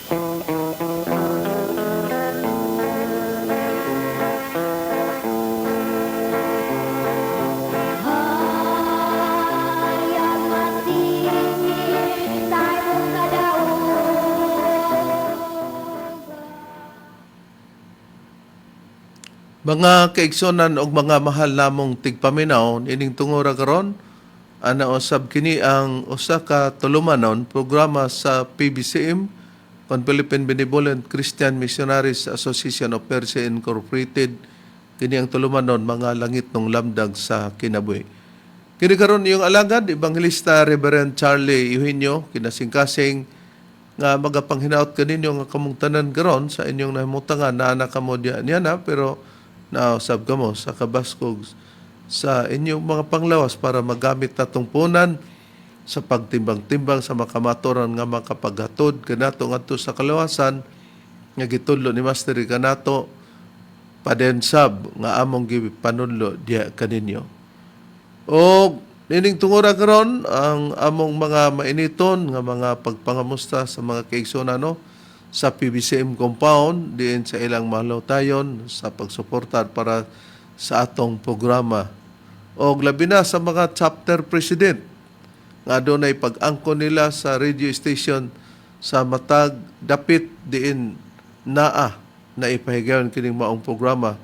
Hayag mati sa imong kadaog. Mga kaigsonan og mga mahal namong tigpaminaw, ining tungura karon ana usab kini ang usa ka tulumanon programa sa PBCM kon Philippine Benevolent Christian Missionaries Association of Mercy Incorporated. Kini ang tulumanon Mga Langitnong Lamdag sa Kinabuhi. Kini karon iyong alagad, Ebanghelista Reverend Charlie Eugenio, kinasingkasing nga magapanghinaot kaninyo nga kamong tanan karon sa inyong nahimutangan naa na kamo diya niya na, pero nausab kamo sa kabaskog sa inyong mga panglawas para magamit natong punan sa pagtimbang-timbang sa makamaturan nga makapaghatod kanato ngadto sa kalawasan nga gitudlo ni Master kanato paden sab nga among gipanudlo diha kaninyo. O nining tungura karon ang among mga mainiton nga mga pagpangamusta sa mga kaigsoon, no, sa PBCM compound diin sa ilang tayon sa pagsuportar para sa atong programa. O labi na sa mga chapter president nga adunay pag-angkon nila sa radio station sa matag dapit diin naa na ipahigayon kining maong programa.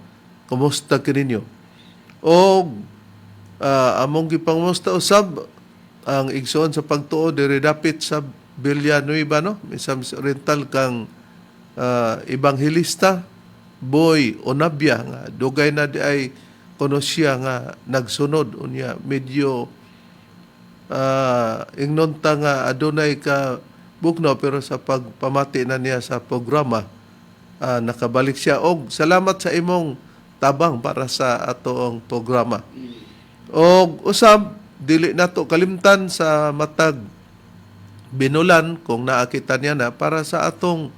Kumusta kininyo? O among gipangamusta usab ang igsoon sa pagtuo diri dapit sa Villanueva, no, Misamis Oriental, kang Ebanghelista Boy Onabia nga dugay na di ay kuno siya nga nagsunod. Unya medyo ingnon ta nga adunay ka bugno, pero sa pagpamati na niya sa programa, nakabalik siya. Og salamat sa imong tabang para sa atoong programa. Og usab dili nato kalimtan sa matag binulan kung naakita niya na para sa atong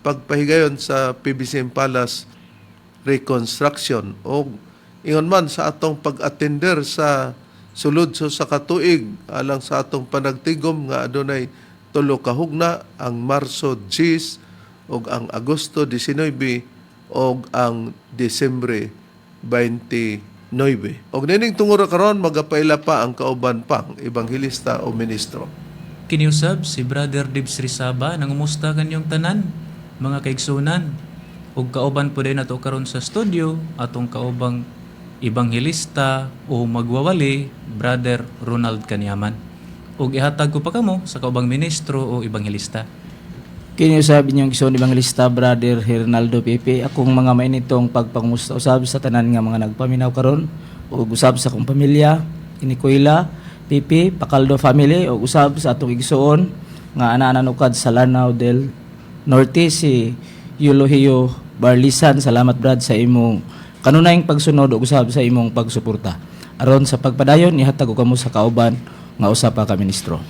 pagpahigayon sa PBCM Palace reconstruction og ingon man sa atong pag-attender sa sulod sa katuig alang sa atong panagtigom nga adunay tulo ka hugna, ang Marso 10 ug ang Agosto 19 ug ang Disyembre 29. Og nining tungura karon magapaila pa ang kauban pang ebanghelista o ministro. Kiniusab si Brother Dibs Rizaba, nangumusta kanyong tanan mga kaigsunan, ug kauban po din nato karon sa studio atong kaubang ebanghelista o magwawali, Brother Ronald Kanyaman. Ug ihatag ko pa kamo sa kaubang ministro o ebanghelista. Kini usab inyong igsoon Evangelista Brother Hernaldo Pepe. Akong mga mainitong pagpangusta usab sa tanan nga mga nagpaminaw karon ug usab sa akong pamilya Inikuila Pepe Pacaldo family ug usab sa atong igsoon nga ana-anukad sa Lanao del Norte, si Eulohio Barlisan. Salamat, Brad, sa imong kanunayng pagsunod ug usab sa imong pagsuporta. Aron sa pagpadayon, ihatag ko kamo sa kauban nga usa pa ka ministro.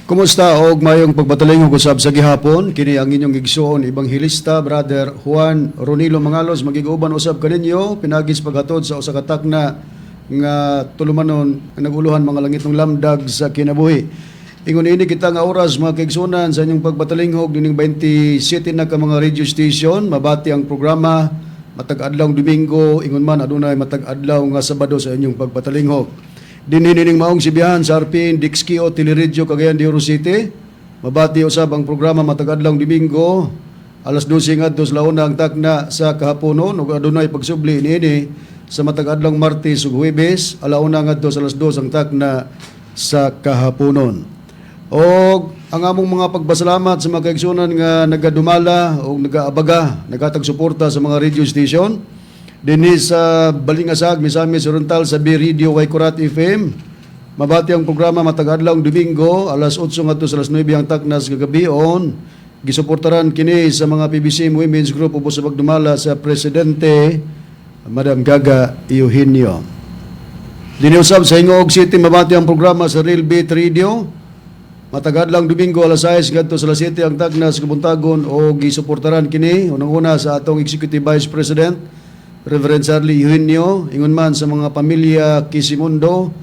Kumusta og mayong pagbatalingog usab sa gihapon. Kini ang inyong igsoon Ebanghelista Brother Juan Ronilo Mangalos, magigauban usab kaninyo pinagi sa paghatod sa usa ka takna nga tulumanon nga naguluhan Mga Langitnong Lamdag sa Kinabuhi. Ingon ini kita nga oras, mga kaigsunan, sa inyong pagbatalingog nining 27 na ka mga radio station mabati ang programa matag adlaw Domingo, ingon man adunay matag adlaw nga Sabado sa inyong pagbatalingog. Dinhi nining maong sibihan sa RPN Dixkio Teleradyo Cagayan de Oro City. Mabati usab ang programa matag adlaw Domingo alas 12 ngadto sa 1 ang takna sa kahaponon ug adunay pagsubli niini sa matag adlaw Martes ug Huwebes, 1 ngadto sa alas 2 ang takna sa kahaponon. Og ang among mga pagpasalamat sa mga kaigsunan nga nagadumala o nagaabaga, naghatag suporta sa mga radio station. Dinhi sa Balingasag, Misamis Oriental sa B Radio Waikurat FM. Mabati ang programa matag adlaw Domingo alas 8 ngadto sa alas 9 ang taknas kagabion. Gisuportaran kini sa mga PBC Women's Group ubos sa pagdumala sa presidente, Madam Gaga Eugenio. Dinhi usab sa Gingoog City mabati ang programa sa Real Beat Radio. Matag adlaw Domingo alas 6 ngadto sa alas 7 ang tagnas kabuntagon o gisuportaran kini unang-una sa atong Executive Vice President, Reverend Charlie Eugenio, ingon man sa mga pamilya Quisimundo,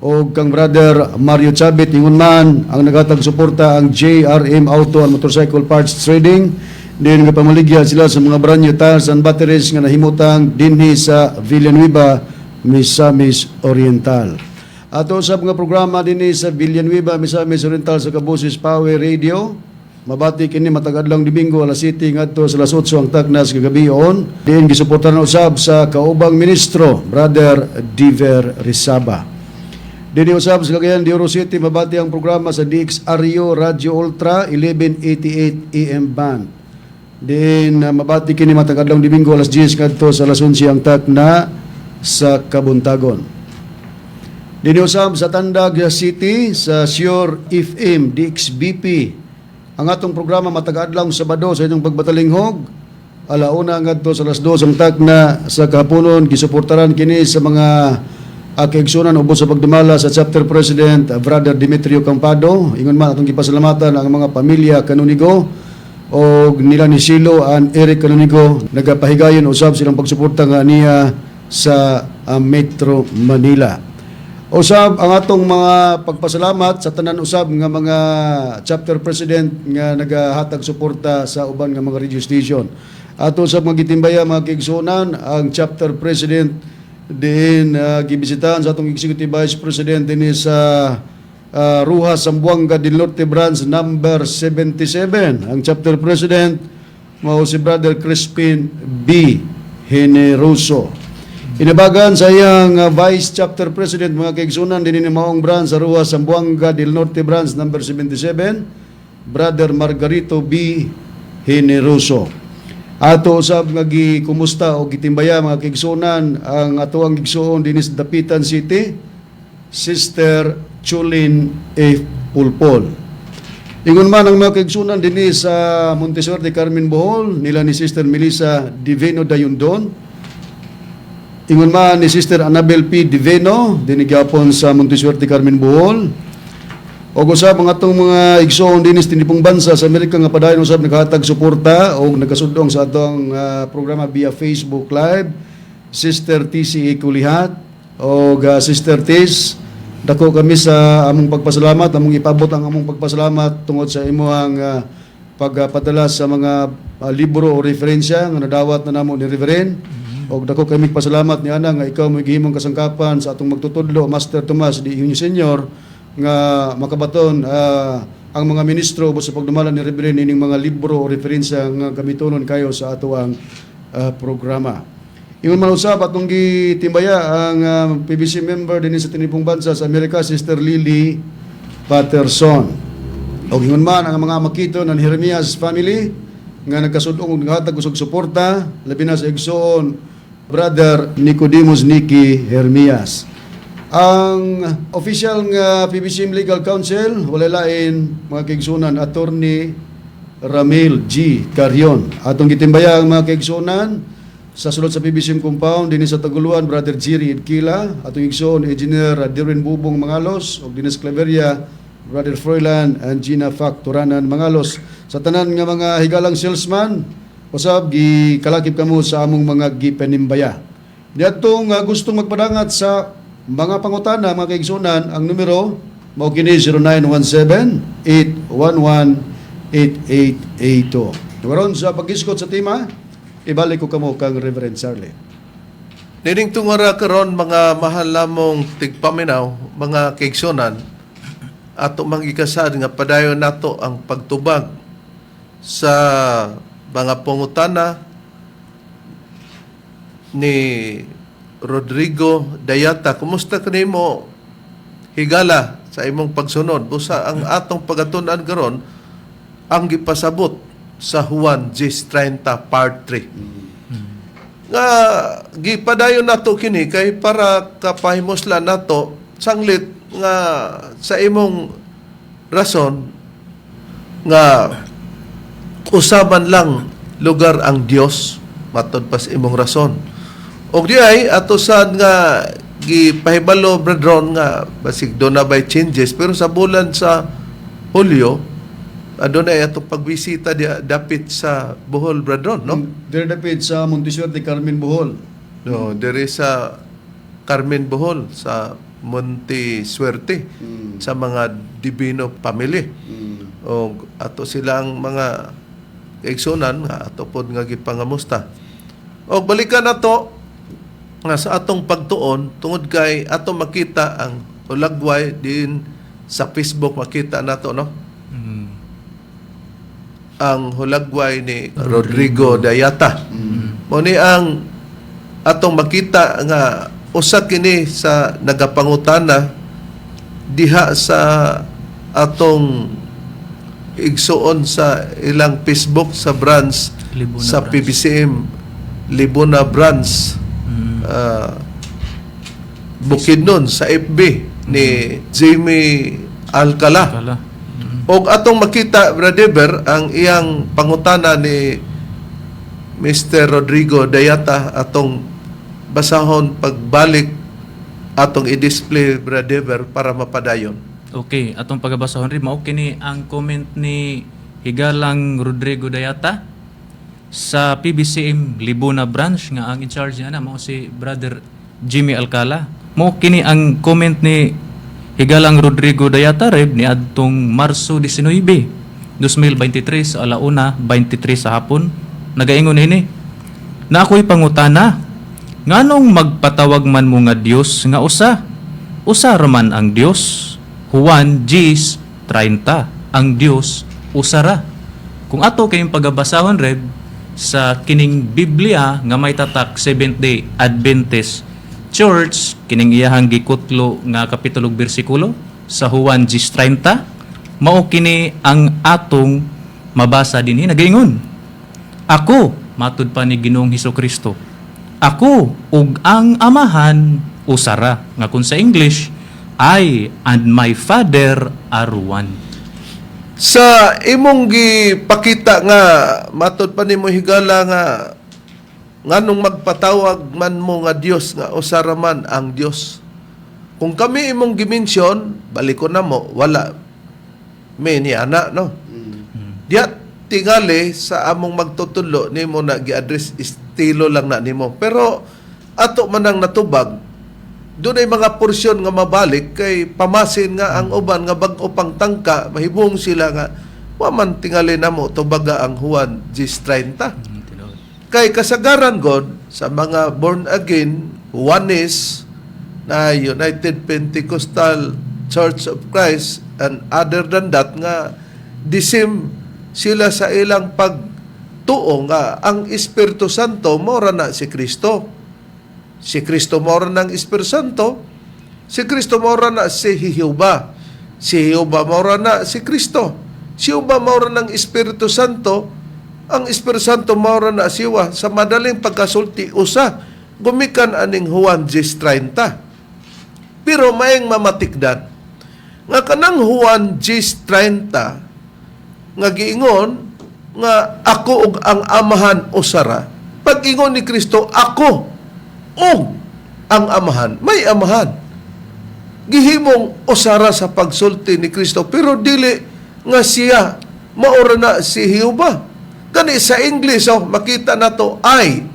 o kang Brother Mario Chabit. Ingon man ang naghatag suporta ang JRM Auto and Motorcycle Parts Trading din nga pamaligya sila sa mga brand new tires and batteries nga nahimutang dinhi sa Villanueva, Misamis Oriental. Ato sa mga programa dinhi sa Villanueva, Misamis Oriental sa Kabusis Power Radio. Mabati kini matag adlawng Domingo alas 7 ngadto sa alas 8 ang taknas kagabion. Diin gisuportahan usab sa kaubang ministro, Brother Diver Rizaba. Dinhi usab sa Cagayan de Oro City, mabati ang programa sa DXRU Radio Ultra 1188 AM band. Din mabati kini matag adlawng Domingo alas 10 ngadto sa alas 11 ang takna sa Kabuntagon. Dinhi usab sa Tandag City sa Sure FM DXBP. Ang atong programa matag adlawng Sabado sa inyong pagbatalinghog alauna ngadto sa alas 2 ang takna sa kahaponon, gisuportaran kini sa mga kaigsunan ubos sa pagdumala sa chapter president, Brother Demetrio Campado. Ingon man atong gipasalamatan ang mga pamilya Canonigo og nila ni Silo and Eric Canonigo, nagapahigayon usab silang pagsuporta nga niya sa Metro Manila. Usab ang atong mga pagpasalamat sa tanan usab nga mga chapter president nga nagahatag suporta sa uban nga mga radio station. Ato sa mga gitimbaya, mga kaigsuonan, ang chapter president diin gibisitahan sa atong executive vice president dinhi sa Roxas, Zamboanga del Norte branch number 77. Ang chapter president mao si Brother Crispin B. Generoso. Inabagan sa iyang Vice Chapter President, mga kaigsunan, din ni maong branch sa Roxas, Zamboanga del Norte branch number 77, Brother Margarito B. Generoso. Ato usab nga gikumusta o gitimbaya, mga kaigsunan, ang ato ang igsuon dinhi sa Dapitan City, Sister Chulin F. Pulpol. Ingon man ang mga kaigsunan dinhi sa Montesor de Carmen, Bohol, nila ni Sister Melissa Divino Dayundon. Ingon man ni Sister Annabel P. Divino, dinhi gyapon sa Montesuerte Carmen, Bohol. Og usab ang atong mga igsoon dinhi sa tinipong bansa sa Amerika nga padayon usab naghatag suporta og nagasudong sa atong programa via Facebook Live, Sister TCE Kulihat og Sister Tis, dako kami sa among pagpasalamat, among ipabot ang among pagpasalamat tungod sa imuhang pagpadala sa mga libro o referensya nga nadawat na namo ni Reverend. Og dako kami pasalamat ni ana nga ikaw mo gihimong kasangkapan sa atong magtutudlo, Master Tomas D. Eugenio Senior, nga makabaton ang mga ministro ubos sa pagdumala ni Reverend ining mga libro o referensya nga gamitonon kayo sa atoang programa. Ingon man usab atong gitimbaya ang PBC member dinhi sa tinipong bansa sa Amerika, Sister Lily Patterson. Og ingon man ang mga makito ng Jeremias family nga nagkasud-ong og naghatag og suporta, labi na sa igsoon Brother Nicodemus Nicky Hermias. Ang official nga PBCM Legal Counsel wala lain, mga kaigsunan, Attorney Ramil G. Carion. Atong gitimbaya ang mga kaigsunan sa sulod sa PBCM compound dinhi sa Taguluan, Brother Jerry Idkila, atong igsoon Engineer Dirwin Bubong Mangalos ug dinhi sa Claveria, Brother Froilan and Gina Facturanan Mangalos. Sa tanan nga mga higalang salesman, usab gikalakip kamo sa among mga gipanimbaya. Niadtong gustong magpadangat sa mga pangutana, mga kaigsunan, ang numero mao kini 0917 811 8882. Karon sa pag-iskot sa tema, ibalik ko kamo kang Reverend Charlie. Nining tungora karon, mga mahal lamong tigpaminaw, mga kaigsunan, ato mangikasad nga padayon nato ang pagtubag sa mga pangutana ni Rodrigo Dayata. Kumusta kanimo, higala, sa imong pagsunod? Busa ang atong pagatun-an karon ang gipasabot sa Juan 10:30 part 3. Nga gipadayon nato kini kay para kapahimuslan nato sanglit nga sa imong rason nga usaban lang lugar ang Dios matod pa sa imong rason. Og di ay ato sad nga gipahibalo, Brethren, nga basig duna bay changes, pero sa bulan sa Hulyo adunay atong pagbisita di, dapit sa Bohol, Brethren, no? Dire dapit sa Montesor de Carmen, Bohol. No, diri sa Carmen, Bohol sa Monte Suerte sa mga Divino family. O ato silang mga kaigsunan nga ato pod nga gipangamusta. O balikan nato nga sa atong pagtuon tungod kay ato makita ang hulagway din sa Facebook, makita nato, no, ang hulagway ni Rodrigo Dayata. Mo ni ang atong makita nga usa kini sa nagapangutana diha sa atong igsuon sa ilang Facebook sa branch Libuna sa branch. PBCM Libuna branch, Bukidnon, sa FB ni Jamie Alcala. Kala. Og atong makita, Brother, ang iyang pangutana ni Mr. Rodrigo Dayata, atong basahon pagbalik atong i-display, Brother, para mapadayon. Okay, atong pagabasahon rin, mao kini ang comment ni Higalang Rodrigo Dayata sa PBCM Libuna branch nga ang in charge niya na mao si Brother Jimmy Alcala. Mao kini ang comment ni Higalang Rodrigo Dayata, Reb, ni adtong Marso 19, 2023 sa alauna 23 sa hapon. Nagaingon ini na, "Ako'y pangutana, nganong magpatawag man mo nga Dios nga usa? Usa ra man ang Dios. Juan 10:30, ang Dios usa ra." Kung ato kayong pagabasahon, Reb, sa kining Biblia nga may tatak Seventh Day Adventist Church, kining iyahang gikutlo nga kapitulo ug bersikulo sa Juan 10:30, mao kini ang atong mabasa dinhi. Nagaingon, "Ako," matud pa ni Ginoong Hesus Kristo, "ako ug ang Amahan usara." Nga kung sa English, "I and my Father are one." Sa imong gipakita nga matod pa nimo, higala, nga nganong magpatawag man mo nga Dios nga usa ra man ang Dios? Kung kami imong gi-mention, balikon na mo, wala may ni ana, no? Diya tingali sa among magtutudlo nimo na gi-address, estilo lang na nimo. Pero ato man ang natubag, doon ay mga porsyon nga mabalik kay pamasin nga ang uban nga bag-o pang tangka mahibong sila nga wa man tingali namo tubaga ang Juan 10:30. Tinuod. Kay kasagaran god sa mga born again Juanes na United Pentecostal Church of Christ and other than that nga the same sila sa ilang pagtuo nga ang Espiritu Santo mora na si Kristo. Si Kristo mora ng Espiritu Santo. Si Kristo mora na si Jehova. Si Jehova mora na si Kristo. Si Jehova mora ng Espiritu Santo. Ang Espiritu Santo mora na siwa. Sa madaling pagkasulti, usa. Gumikan aning Juan 10:30. Pero maayong mamatikdan nga kanang Juan 10:30 nga giingon nga ako ug ang Amahan usara. Pag-ingon ni Kristo, "Ako ug ang Amahan," may Amahan. Gihimong usara sa pagsulti ni Kristo, pero dili nga siya maura na si Jehova. Kani sa English, oh, makita nato, "I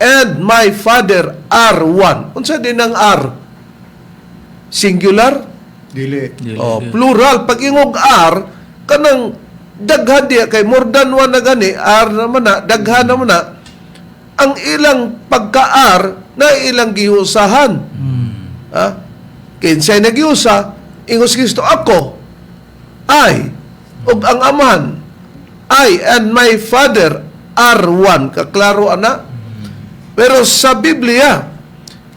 and my Father are one." Unsa din ang are? Singular? Dili. Dili. Oh, plural. Pag ingog are, kanang daghan diya kay more than one na gani, are naman na, daghan naman na. Ang ilang pagka-are na ilang gihusahan. Ha? Kinsay nagiusa, ingos Kristo, "Ako, I, ug ang Amahan, I and my Father are one." Kaklaro ana. Pero sa Biblia,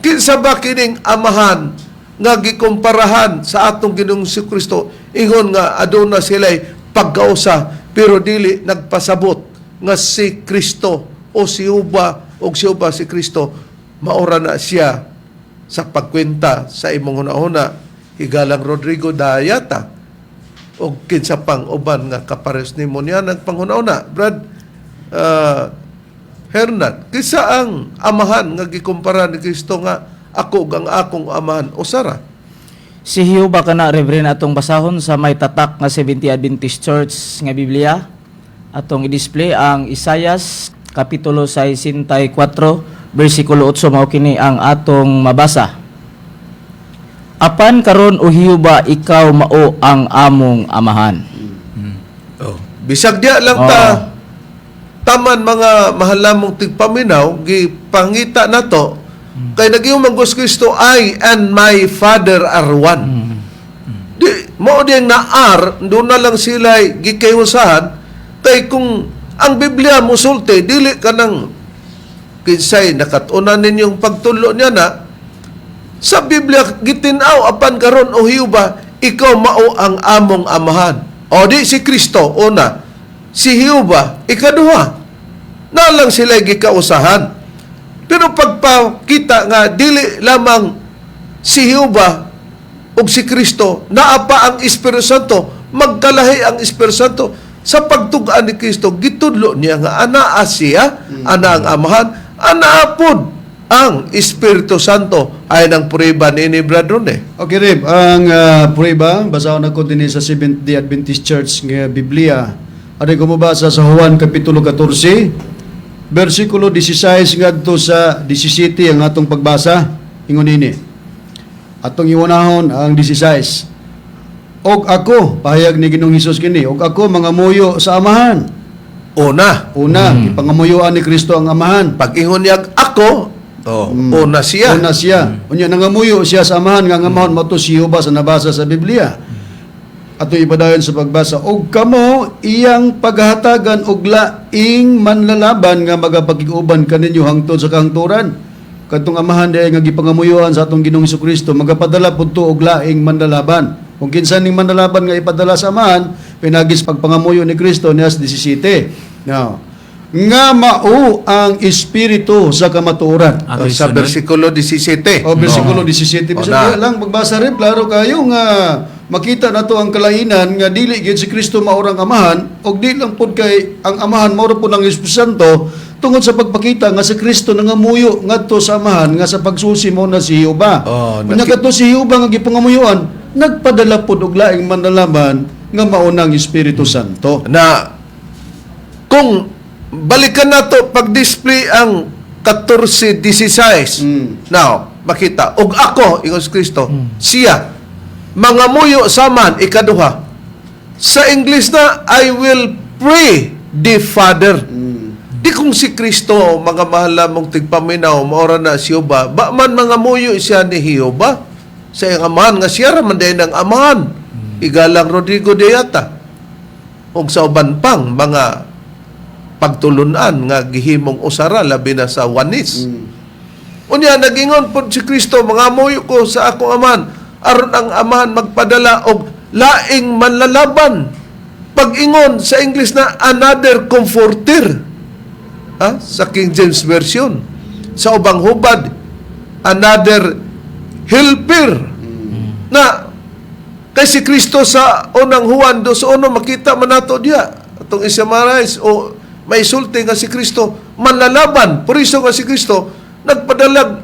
kinsa ba kining Amahan nga gikumparahan sa atong Ginoong si Kristo? Ingon nga aduna sila'y pagkausa, pero dili nagpasabot nga si Kristo o si Uba o si Uba si Kristo maura na siya sa pagkwenta sa imong hunahuna, Higalang Rodrigo Dayata o kinsa pang uban nga kapares nimo niya nagpanghuna-huna. Brad Hernan, kinsa ang Amahan nga gikumpara ni Kristo nga ako ug ang akong Amahan usara? Si Jehova kana, Reverend, atong basahon sa may tatak nga Seventh Adventist Church nga Biblia. Atong i-display ang Isayas kapitulo 64 bersikulo 8, mao kini ang atong mabasa. Apan karon, o Jehova, ikaw mao ang among amahan. Oh. Bisag diya lang ta taman, mga mahal namong tigpaminaw, gipangita nato kay nag-ingon man si Kristo, "I and my Father are one." Di mao diyang na are, doon na lang sila gikayusahan kay kung ang Biblia musulti dili ka nang kinsay nakatunan ninyong pagtulo niya na sa Biblia gitinaw, "Apan karon, o Jehova, ikaw mao ang among amahan." O di si Kristo una, si Jehova ikaduha na lang sila gikausahan. Pero pagpakita nga dili lamang si Jehova ug si Kristo, naa pa ang Espiritu Santo, magkalahi ang Espiritu Santo. Sa pagtug-an ni Kristo, gitudlo niya nga anaa siya, ana ang amahan, anaa pod ang Espiritu Santo. Ay nang prueba ni Brad Rone. Okay, Rib, ang prueba, basahon ako din sa Seventh-day Adventist Church nga Biblia. Ari ko mobasa sa Juan Kapitulo 14, versikulo 16 ngadto sa 17 ang atong pagbasa. Ingon ini. Atong iwanahon ang 16. "Og ako," pahayag ni Ginoong Hesus kini, "og ako mangamuyo sa Amahan." Una, Una, ipangamuyuan ni Kristo ang Amahan. Pag ingon niya ako, oh, una siya. Una siya. Unya nangamuyo siya sa Amahan nga ang Amahan mao to si Jehova sa nabasa sa Biblia. Ato ipadayon sa pagbasa, "Og kamo iyang paghatagan og laing manlalaban nga magapakig-uban kaninyo hangtod sa kahangturan." Kadtong Amahan diay nga gipangamuyuan sa atong Ginoong Kristo magapadala pud to og laing manlalaban. Kung kinsa ning manlalaban nga ipadala sa Amahan pinagi sa pagpangamuyo ni Kristo niya sa 17. Now, "nga mao ang Espiritu sa kamatuoran." Ato'y Sa sunod. Versikulo 17. O versikulo 17. O Bisan na. diha lang pagbasa rin, klaro kayo nga makita nato ang kalainan nga dili gyud si Kristo maurang Amahan og di lang pud kay ang Amahan mao ra pud ang Espiritu Santo tungod sa pagpakita nga si Kristo nangamuyo ngadto sa Amahan nga sa pagsusi mo na si Jehova. Oh, Unya kadto si Jehova nga gipangamuyuan nagpadala pud og laing manlalaban nga mao nang Espiritu Santo. Na kung balikan nato pag-display ang 14:16. Now, makita og ako, ingon si Kristo, siya mangamuyo sa Amahan ikaduha. Sa English na, "I will pray the Father." Di kung si Kristo, mga mahal mong tigpaminaw, maora na si Jehova, ba man mangamuyo siya ni Jehova sa iyang Amahan nga siya ra man diay ng Amahan. Igalang Rodrigo de Yata ug sa uban pang mga pagtulunan nga gihimong usara, labi na sa Oneness. Unya nagingon pod si Kristo, "Mangamuyo ko sa akong Amahan aron ang Amahan magpadala og laing manlalaban." Pag-ingon sa English na "another comforter." Ha? Sa King James Version. Sa ubang hubad, "another helper." Na kay si Kristo sa unang Juan 2:1, makita man nato diya atong isummarize o maisulti nga si Kristo manlalaban. Por iso nga si Kristo nagpadala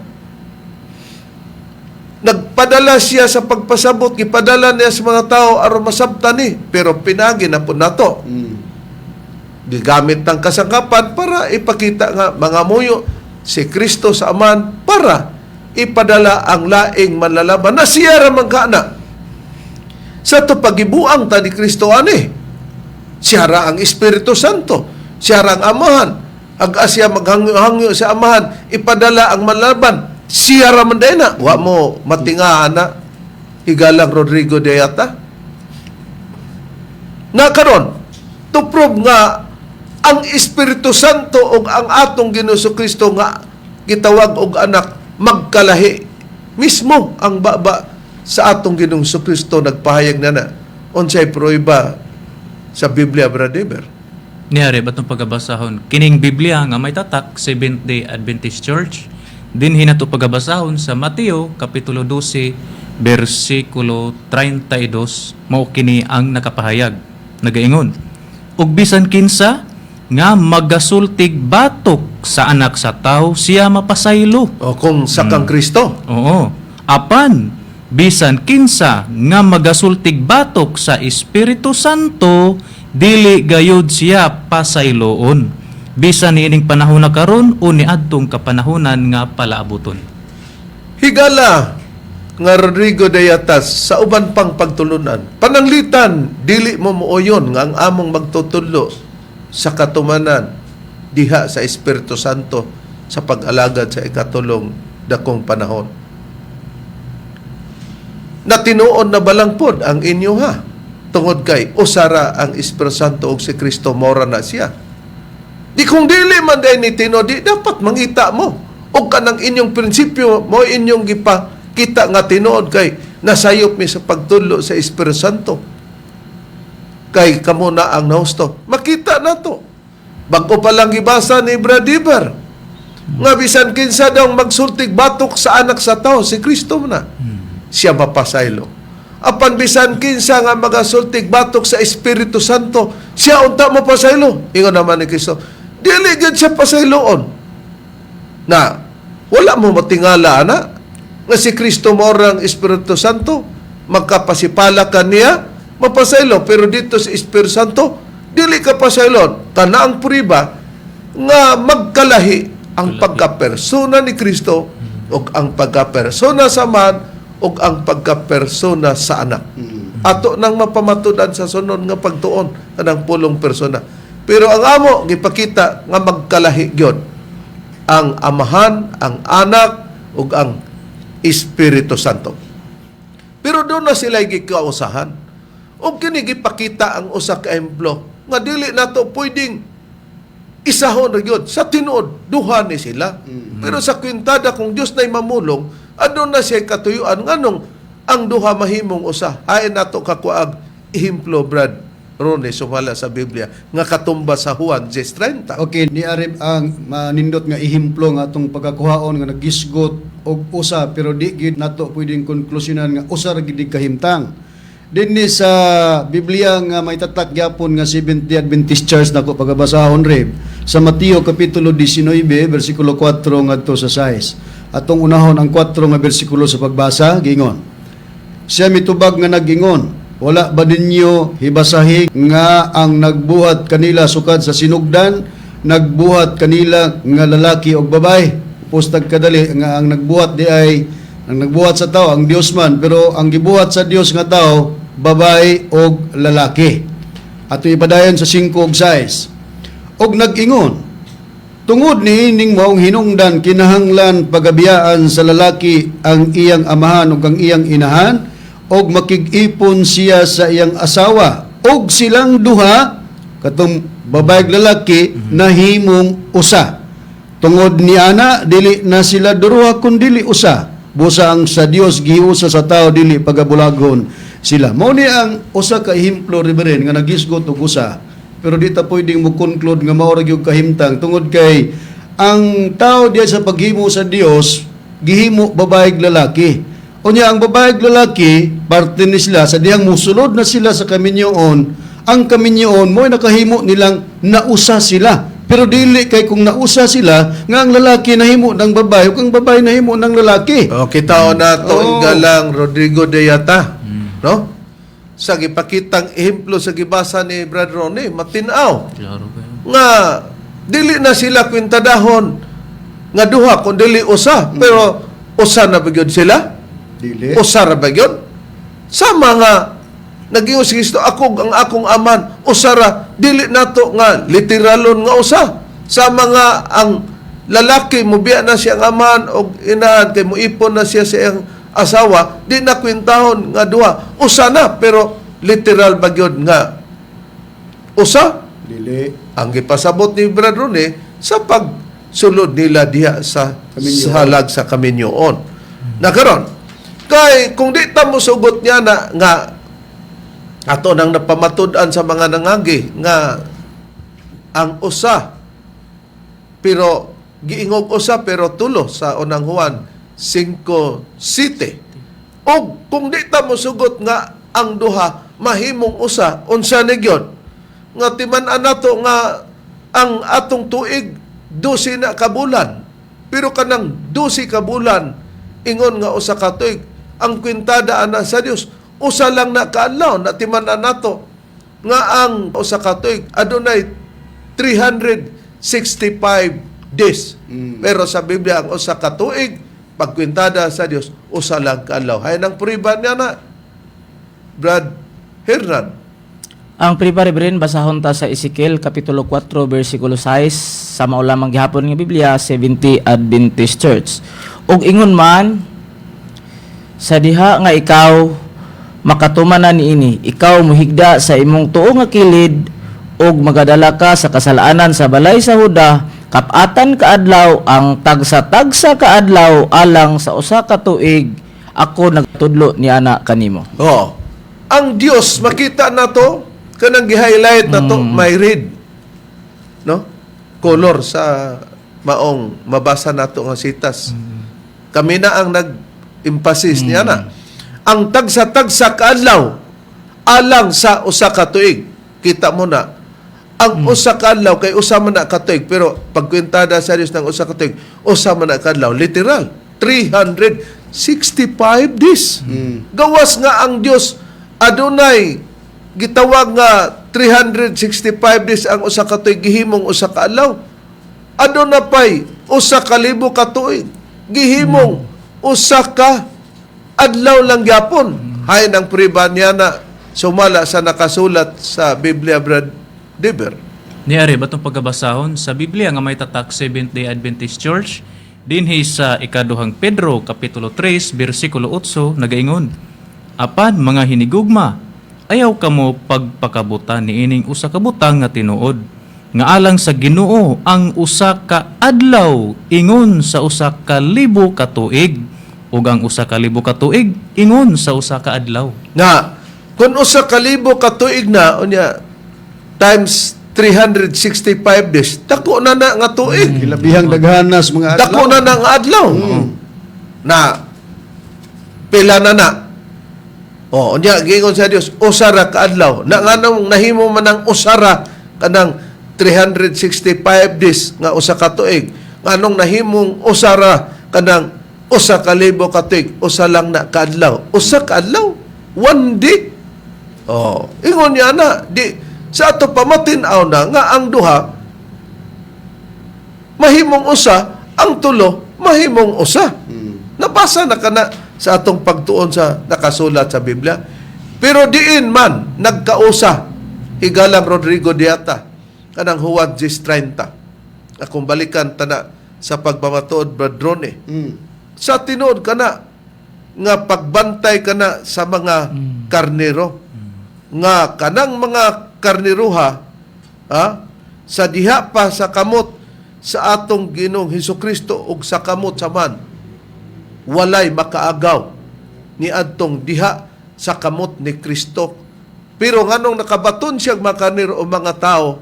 siya sa pagpasabot, gipadala niya sa mga tao aron masabtan ni, pero pinagi na po nato, gigamit ng kasangkapan para ipakita nga mangamuyo si Kristo sa Aman para ipadala ang laing manlalaban na siya ra man kana. Sa to pagibuang ta ni Kristo ani. Siya ra ang Espiritu Santo. Siya ra ang Amahan. Ag siya maghangyo-hangyo sa Amahan, ipadala ang manlalaban. Siya ra man diay na. Wa mo matinga ana. Igalang Rodrigo de Ayata. Na karon, to prove nga ang Espiritu Santo ug ang atong Ginoo Kristo nga gitawag og anak magkalahi mismo, ang baba sa atong Ginoong Kristo nagpahayag na na. Unsay prueba sa Biblia, Brother Eber? Niyari, batong pagabasahon kining Biblia nga may tatak Seventh Day Adventist Church, dinhi nato pagabasahon sa Mateo kapitulo 12 bersikulo 32. Mao kini ang nakapahayag, nagaingon, "Ug bisan kinsa nga magasultig batok sa Anak sa Tao, siya mapasaylo." O kung sa kang Kristo. Oo. "Apan bisan kinsa nga magasultig batok sa Espiritu Santo, dili gayud siya pasayloon, bisan niining panahon na karon o niadtong kapanahonan nga palaabuton." Higala. Nga Rodrigo Dayatas sa uban pang pagtulunan. Pananglitan, dili mo muoyon nga ang among magtutudlo sa katumanan diha sa Espiritu Santo sa pag-alagad sa ikatulong dakong panahon. Na tinuod na balangpod ang inyo ha. Tungod kay usara ang Espiritu Santo ug si Kristo mora na siya. Di kung dili man diay ni tinuod, di dapat mangita mo. Og kanang inyong prinsipyo mo inyong gipakita nga tinuod kay nasayop mi sa pagtudlo sa Espiritu Santo. Kay kamo na ang nahusto. Makita na to. Bago pa lang gibasa ni Bradiber. Nga bisan kinsa daw magsultig batok sa anak sa tao, si Kristo na. Siya mapasaylo. Apan bisan kinsa nga magasultig batok sa Espiritu Santo, siya unta mapasaylo. Ingon naman ni Kristo, dili gyud siya pasayloon. Na wala mo matingala ana nga si Kristo mao ang Espiritu Santo, magkapasipala ka niya, mapasaylo. Pero dito sa Espiritu Santo, dili ka pasaylon. Kana ang prueba nga magkalahi ang pagkapersona ni Kristo ug ang pagkapersona sa man ug ang pagkapersona sa anak. Ato nang mapamatudan sa sunod nga pagtuon kanang pulong persona. Pero ang amo gipakita nga magkalahi gyud ang Amahan, ang Anak ug ang Espiritu Santo. Pero doon na sila gikausahan. Ug kini gipakita ang usa ka ehemplo nga dili nato pwedeng isahon ra gyud sa tinuod duha ni sila. Pero sa kwintada kung Dios na'y mamulong, aduna na siya katuyuan nganong ang duha mahimong usa. Hain nato kakuag ehemplo, Brad Ronnie, sumala sa Biblia nga katumba sa Juan 10:30. Okay, ni Arib ang manindot nga ehemplo nga atong pagkakuhaon nga nagisgot og usa pero di gyud nato pwedeng konklusyonan nga usa ra gid kahimtang. Dinhi sa Biblia nga may tatak gyapon nga Seventh-day Adventist Church nako pagabasahon reb sa Mateo kapitulo 19 bersikulo 4 ngadto sa 6. Atong unahon ang 4 nga bersikulo sa pagbasa, gingon. Siya mitubag nga nag-ingon, "Wala ba ninyo hibasahi nga ang nagbuhat kanila sukad sa sinugdan, nagbuhat kanila nga lalaki og babae?" Pustag kadali nga ang nagbuhat di ay ang nagbuhat sa tao ang Dios man, pero ang gibuhat sa Dios nga tao babae og lalaki. Ato ipadayon sa 5 ug 6. Og nag-ingon, "Tungod niining maong hinungdan kinahanglan pagabiyaan sa lalaki ang iyang amahan ug ang iyang inahan ug makig-ipon siya sa iyang asawa ug silang duha," katong babae ug lalaki, "nahimong usa. Tungod niana dili na sila duha kun dili usa. Busa ang sa Dios giusa sa tao dili pagabulagon sila." Mao ni ang usa ka ehemplo, Reverend, nga nagisgot og usa. Pero di ta pwedeng mo conclude nga mao ra gyud kahimtang tungod kay ang tao diya sa paghimo sa Dios gihimo babae ug lalaki. Unya ang babae ug lalaki parte ni sila sa dihang musulod na sila sa kaminyoon, ang kaminyoon mo nakahimo nilang nausa sila. Pero dili kay kung nausa sila nga ang lalaki nahimo ng babae ug ang babae nahimo ng lalaki. O, kita na to igalang Rodrigo de Yata, no? Sa gipakitang ehemplo sa gibasa ni Brad Ronnie, matinaw Klaro kayo. Nga dili na sila kwintadahon nga duha kun dili usa, pero usa na ba gyud sila? Dili. Usa ra ba gyud? Sama nga naging si Kristo, "Ako ang akong aman usa ra," dili nato nga literalon nga usa. Sama nga ang lalaki mubiya na siya ang amahan og inahan kay muipon na siya sa iyang asawa, di na kwintahon nga duha, usa na. Pero literal ba gyud nga usa? Dili. Ang gipasabot ni Brad Rone sa pagsulod nila diha sa Kaminyoon. halag sa kaminyoon. Na karon, kay kung di ta mo sugot niya na nga ato nang napamatud-an sa mga nangagi nga ang usa pero giingog usa pero tulo sa Unang Juan 5:7. Og kung di ta mo sugot nga ang duha mahimong usa, unsa ni gyud nga timan-an nato nga ang atong tuig 12 na ka bulan, pero kanang 12 ka bulan ingon nga usa ka tuig, ang kwintada ana sa Dios usa lang na kaadlaw. Na timan-an nato nga ang usa ka tuig adunay 365 days, pero sa Biblia ang usa ka tuig Pagkwintada sa Dios, usa lang ka adlaw. Hay nang prueba niya na, Brad Hernan. Ang prueba, Reverend, basahon ta sa Ezekiel kapitulo 4 bersikulo 6 sa mao lamang gihapon nga Biblia, 70 Adventist Church. Ug ingon man sa diha nga ikaw makatuman na niini, ikaw muhigda sa imong tuo nga kilid ug magadala ka sa kasalanan sa balay sa Huda kap-atan kaadlaw, ang tagsa-tagsa kaadlaw alang sa usa ka tuig. Ako nagtudlo niana kanimo. Oh. Ang Dios makita na to, kanang gi-highlight na to, may red. No? Color sa maong mabasa nato nga sitas. Kami na ang nag-emphasis niya na. Ang tagsa-tagsa kaadlaw alang sa usa ka tuig. Kita mo na ang usa ka adlaw kay usa man na ka tuig, pero pagkwentada sa Dios ng usa ka tuig, usa man na ka adlaw, literal 365 days. Gawas nga ang Dios adunay gitawag nga 365 days ang usa ka tuig gihimong usa ka adlaw. Aduna pay 1,000 ka tuig gihimong usa ka adlaw lang gyapon. Hay ng prueba niya na sumala sa nakasulat sa Biblia, Brad Diber. Niari ba itong pagkabasahon sa Biblia nga may tatak Seventh-day Adventist Church dinhi sa ikaduhang Pedro kapitulo 3 bersikulo 8 nagaingon, "Apan mga hinigugma, ayaw kamo pagpakabutan niining usa ka butang nga tinuod nga alang sa Ginoo ang usa ka adlaw ingon sa 1,000 ka tuig ug ang 1,000 ka tuig ingon sa usa ka adlaw." Nga kung 1,000 ka tuig na unya times 365 days, dako na na nga tuig. Kilabihang daghanas mga adlaw. Dako na na nga adlaw. Na pila na na. Oh, unya giingon sa Dios, usa ra ka adlaw. Na nganong nahimo man ang usara kanang 365 days nga usa ka tuig? Nganong nahimong usara kanang 1,000 ka tuig, usa lang na ka adlaw? Usa ka adlaw, one day. Oh, ingon niya na di sa ato pamatin-aw na nga ang duha mahimong usa, ang tulo mahimong usa. Nabasa na kana sa atong pagtuon sa nakasulat sa Biblia. Pero diin man nagkausa, higalang Rodrigo Diata, kanang Juan 10:30. Akong balikan tana sa pagpamatuod, Brad Ronnie. Sa tinuod kana nga pagbantay kana sa mga karnero, nga kanang mga karneruha, ha, sa diha pa sa kamot sa atong Ginoong Hesukristo ug sa kamot sa man, walay makaagaw ni adtong diha sa kamot ni Kristo. Pero nganong nakabaton siya mga karnero o mga tao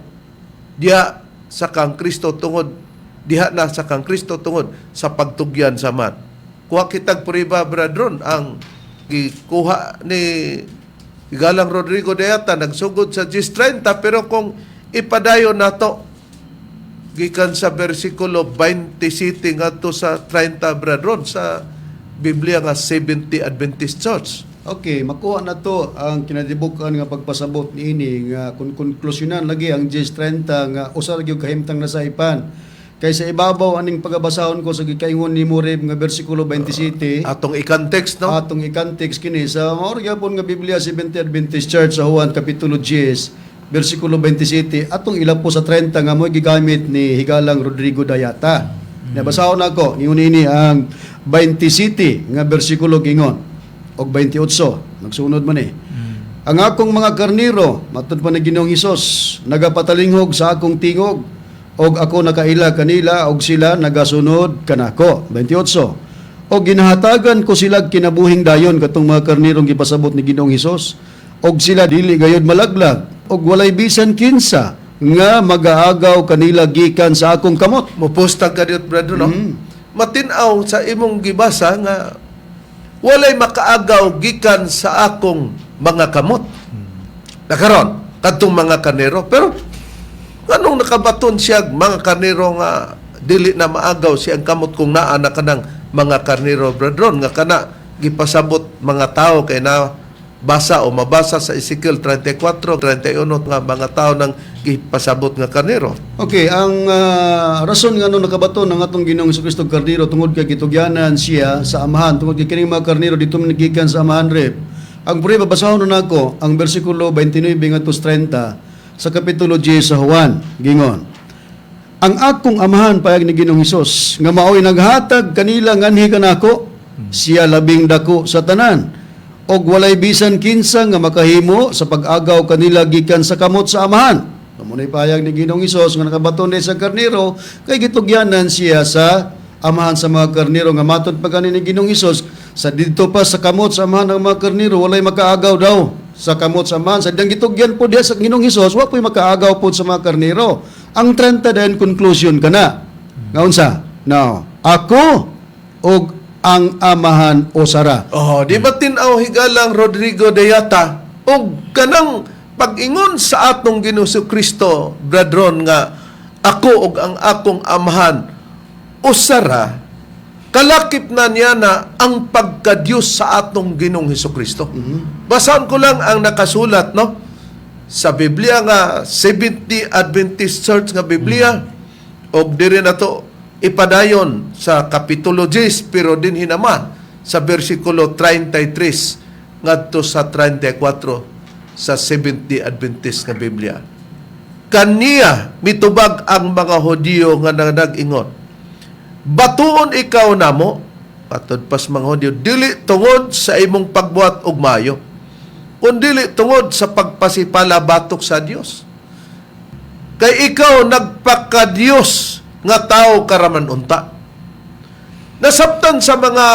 diha sa kang Kristo, tungod diha na sa kang Kristo tungod sa pagtugyan sa man. Kuha kitag prueba, Bradron, ang gikuha ni Galang Rodrigo Deata nagsugod sa 10:30, pero kung ipadayon nato gikan sa bersikulo 27 ngadto sa 30, Bradron, sa Biblia nga 70 Adventist Church. Okay, makuha na to ang kinadibukan nga pagpasabot niini nga kung konklusyonan lagi ang 10:30 nga usa lagi og kahimtang nasaipan. Kay sa ibabaw aning pagabasahon ko sa gikaingon ni Murib nga bersikulo 27, Atong i-context, no? Atong i-context kini sa mao ra gyapon nga Biblia 70 Adventist Church sa Juan kapitulo 10 bersikulo 27 atong ilapo sa 30 nga mo gigamit ni Higalang Rodrigo Dayata. Nabasahon nako ingon ini ang 27 nga bersikulo gingon og 28 nagsunod man eh. "Ang akong mga karnero," matud pa ni Ginoong Hesus, "nagapatalinghog sa akong tingog og ako nakaila kanila og sila nagasunod kanako." 28. "Og ginahatagan ko sila kinabuhing dayon," katong mga karnirong gipasabot ni Ginoong Hesus, "og sila dili gayod malaglag og walay bisan kinsa nga magaagaw kanila gikan sa akong kamot." Mupustag ka diot, brother, no? Matin-aw sa imong gibasa nga walay makaagaw gikan sa akong mga kamot. Nakaron, kadtong mga karnero. Pero nganong nakabaton siya mga karnero nga dili na maagaw siyang kamot kung naa na kanang mga karnero, brethren, nga kana gipasabot mga tao kay na basa o mabasa sa Ezekiel 34, 31 nga mga tao nang gipasabot nga karnero. Okay, ang rason nga no nakabaton ang atong Ginoong Kristo karnero tungod kay gitugyanan siya sa amahan, tungod kay kining mga karnero dito man gikan sa amahan rep. Ang prueba, basahon na nako ang bersikulo 29 ngadto 30 sa kapitulo 10 sa Juan, gingon. Ang akong amahan, payag ni Ginoong Hesus, nga maoy naghatag kanila nganhi kanako, siya labing dako sa tanan. Og walay bisan kinsa nga makahimo sa pag-agaw kanila gikan sa kamot sa amahan. Mao nay payag ni Ginoong Hesus nga nakabaton sa karnero kay gitugyanan siya sa amahan sa mga karnero, nga matod pa gani ni Ginoong Hesus sa didto pa sa kamot sa amahan ng mga karnero walay makaagaw daw sa kamot sa amahan. Sa diyang gitugyan po diha sa Ginoong Hesus, wa po'y makaagaw po sa mga karnero. Ang 30 din, conclusion kana nga unsa now, ako og ang amahan usara. Oh, di ba tin-aw, higalang Rodrigo Deyata, og kanang pag-ingon sa atong Ginoong Kristo, brethren, nga ako og ang akong amahan usara, kalakip na niya na ang pagka-Diyos sa atong Ginoong Kristo. Basahan ko lang ang nakasulat, no, sa Biblia nga Seventh-day Adventist Church nga Biblia, og diri na to ipadayon sa kapitulo 10, pero din hinaman sa bersikulo 33 ngadto sa 34 sa Seventh-day Adventist nga Biblia. Kaniya mitubag ang mga Hudiyo nga nag-ingon, "Batuon ikaw namo," patod pas mga Hudiyo, "dili tungod sa imong pagbuhat og maayo, kundili tungod sa pagpasipala batok sa Dios. Kay ikaw nagpakadiyos nga tao karaman unta." Nasabtan sa mga